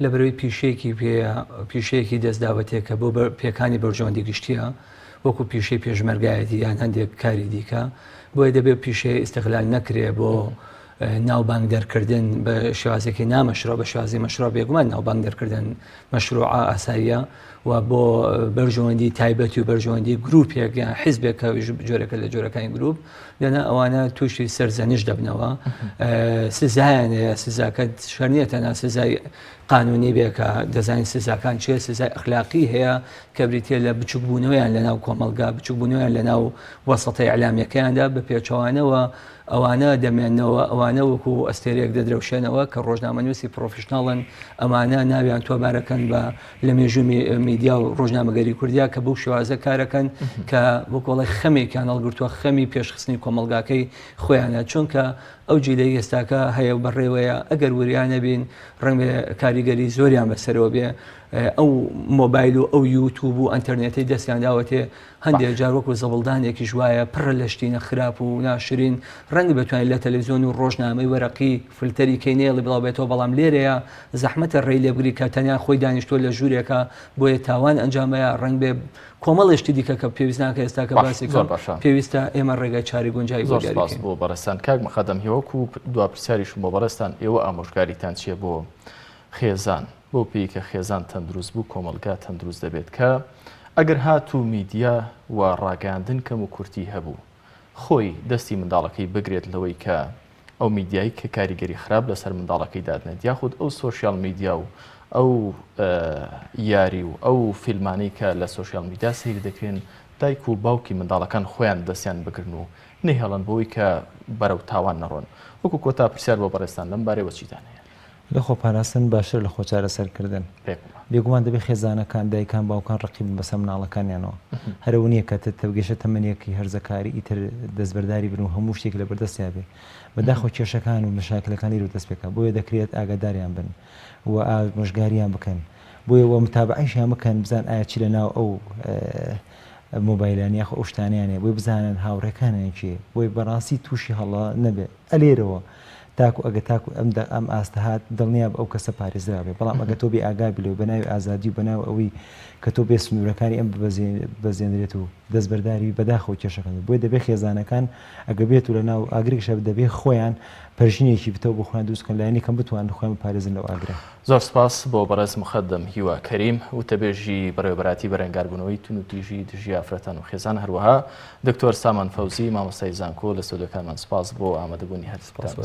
لە بەرەوەی پیشەیەکی پێیە پیشەیەکی دەستداوەتێکە بۆ پێکانی بەرژەوەندی گشتیە وەکو پیشەی پێشمەرگایەتی یان هەندێک کاری دیکە بۆیە دەبێت پیشەیە ئیستغلال نەکرێ بۆ ناوبانگ دەرکردن بە شێوازێکی نامەشرۆ بە شێوازی مەشرۆ بێگومان ناوبانگ دەرکردن مەشروعە ئاساییە و بۆ بەرژەوەندی تایبەتی و بەرژەوەندی گروپێک یان حیزبێک کە جۆرەکە لە جۆرەکانی گروپ دەنا ئەوانە تووشی سەرزەنش دەبنەوە سزایان هەیە سزاکە شەر نییە تەنها سزای قانونی بێ کە دەزانین سزاکان چیە سزای ئەخلاقی هەیە کە بریتە لە بچووکبوونەوەیان لە ناو کۆمەڵگا بچووکبوونەوەیان لە ناو وەسەتە ئیعلامیەکەیاندا بە پێچەوانەوە ئەوانە دەمێنەوە ئەوانە. ئەوانە وەکو ئەستێرەیەک دەدرەوشێنەوە کە ڕۆژنامەنووسی professional ن، ئەمانە ناویان تۆمارەکەن بە لە مێژووی میدیا و ڕۆژنامەگەری کوردیا کە بەو شێوازە کارەکەن کە وەکۆڵی خەمێکیان هەڵگرتووە خەمی پێشخستنی کۆمەڵگاکەی خۆیانە چونکە ئەو جیلەی ئێستاکە هەیە و بەڕێوەیە ئەگەر وریا نەبین ڕەنگە کاریگەری زۆریان بەسەرەوە بێ ئەو مۆبایل و ئەو یوتوب و ئەتەرنێتی دەستیان داوەتێ هەندێک جار وەکو زەبڵدانێکیش وایە پڕە لە شتینە خراپ و ناشرین ڕەنگە بتوانین لە تەلەڤزیۆن و ڕۆژنامەی وەرەقی فلتەری کەی نەیەڵی بڵاو بێتەوە بەڵام لێرەیە زەحمەتە ڕێی لێ بگری کە تەنیا خۆی دانیشتووە لە ژوورێکە بۆیە تاوان ئەنجامەیە ڕەنگ بێ کۆمەڵێ شتی دیکە کە پێویست ناکە ئێستا کە باسی زۆر باشە پێویستە ئێمە ڕێگای چاری گونجاوی بۆ زۆر دیاری سپاس بکەین. بۆ بەڕێزتان کاک مقەدەم هیوەک و دوا پرسیاریشم بۆ بەڕێزتان ئێوە ئامۆژگاریتان چییە بۆ خێزان بەو پێی کە خێزان تەندروست بوو کۆمەڵگا تەندروست دەبێت کە ئەگەر هاتوو میدیا و ڕاگەیاندن کەم و کورتی هەبوو خۆی دەستی منداڵەکەی بگرێت لەوەی کە ئەو میدیای کە کاریگەری خراپ لەسەر منداڵەکەی دادنێت یاخود ئەو social media و ئەو یاری و ئەو فیلمانەی کە لە social media سەیر دەکرێن دایک و باوکی منداڵەکان خۆیان دەستیان بگرن و نەیهێڵن بۆی کە بەرەو تاوان نەڕۆن وەکو کۆتا پرسیار بۆ بەڕێزتان لەم بارەیەوە چیتان هەیە؟ لە خۆپاراستن باشترە لە خۆچارەسەرکردن. بێگومان دەبێت خێزانەکان، دایکان، باوکان ڕەقیب بن بەسەر مناڵەکانیانەوە. هەر ئەوە نییە کە تەبگەشە تەمەنێکی هەرزەکاری ئیتر دەستبەرداری بن و هەموو شتێک لەبەردەستیا بێ. بەداخەوە کێشەکان و مەشاکلەکان لێرەوە دەست پێکا. بۆیە دەکرێت ئاگاداریان بن و ئامۆژگاریان بکەن. بۆیە وە متابەعەیشیان بکەن بزان ئایا چی لەناو ئەو مۆبایلانە یاخۆ ئەو شتانەیان هەیە. بۆیە بزانن هاوڕێکانیان کێ. بۆیە بەڕاستی تووشی هەڵە نەبێ. ئەلێرەوە تاکو ئەگە تاکو ئەم دە ئەم ئاستە هات دڵنیابە ئەو کەسە پارێزراو بێ بەڵام ئەگە تۆ بێ ئاگا بی لەوەی بەناوی ئازادی و بەناو ئەوەی کە تۆ بێ سنوورەکانی ئەم ببەزێنرێت و دەستبەرداری بی بەداخەوە کێشەکان بۆیە دەبێ خێزانەکان ئەگە بێت و لەناو ئاگرێکیشا بێت دەبێ خۆیان پەرژینێکی بتەو بۆ خۆیان دروست بکەن لایەنی کەم بتوانن خۆیان بپارێزن لەو ئاگرە. زۆر سپاس بۆ بەڕێز موخەدەم هیوا کەریم وتەبێژی بەڕێوەبەرایەتی بەرەنگاربوونەوەی توندوتیژی دژی ئافرەتان و خێزان هەروەها دکتۆر سامان فەوزی مامۆستای زانکۆ لە ستۆدیۆکانمان سپاس بۆ ئامادەبوونی هەردووکتان.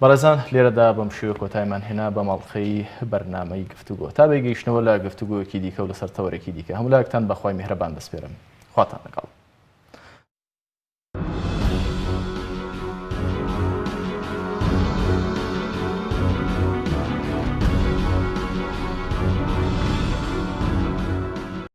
بەڕێزان لێرەدا بەم شێوە کۆتایمان هێنا بەم ئەڵقەی بەرنامەی گفتوگۆ تا بەیگەیشتنەوە لە گفتوگۆیەکی دیکە و لەسەر تەوەرێکی دیکە هەموو لایەکتان بە خوای میهرەبان دەسپێرم خواتان لەگەڵ.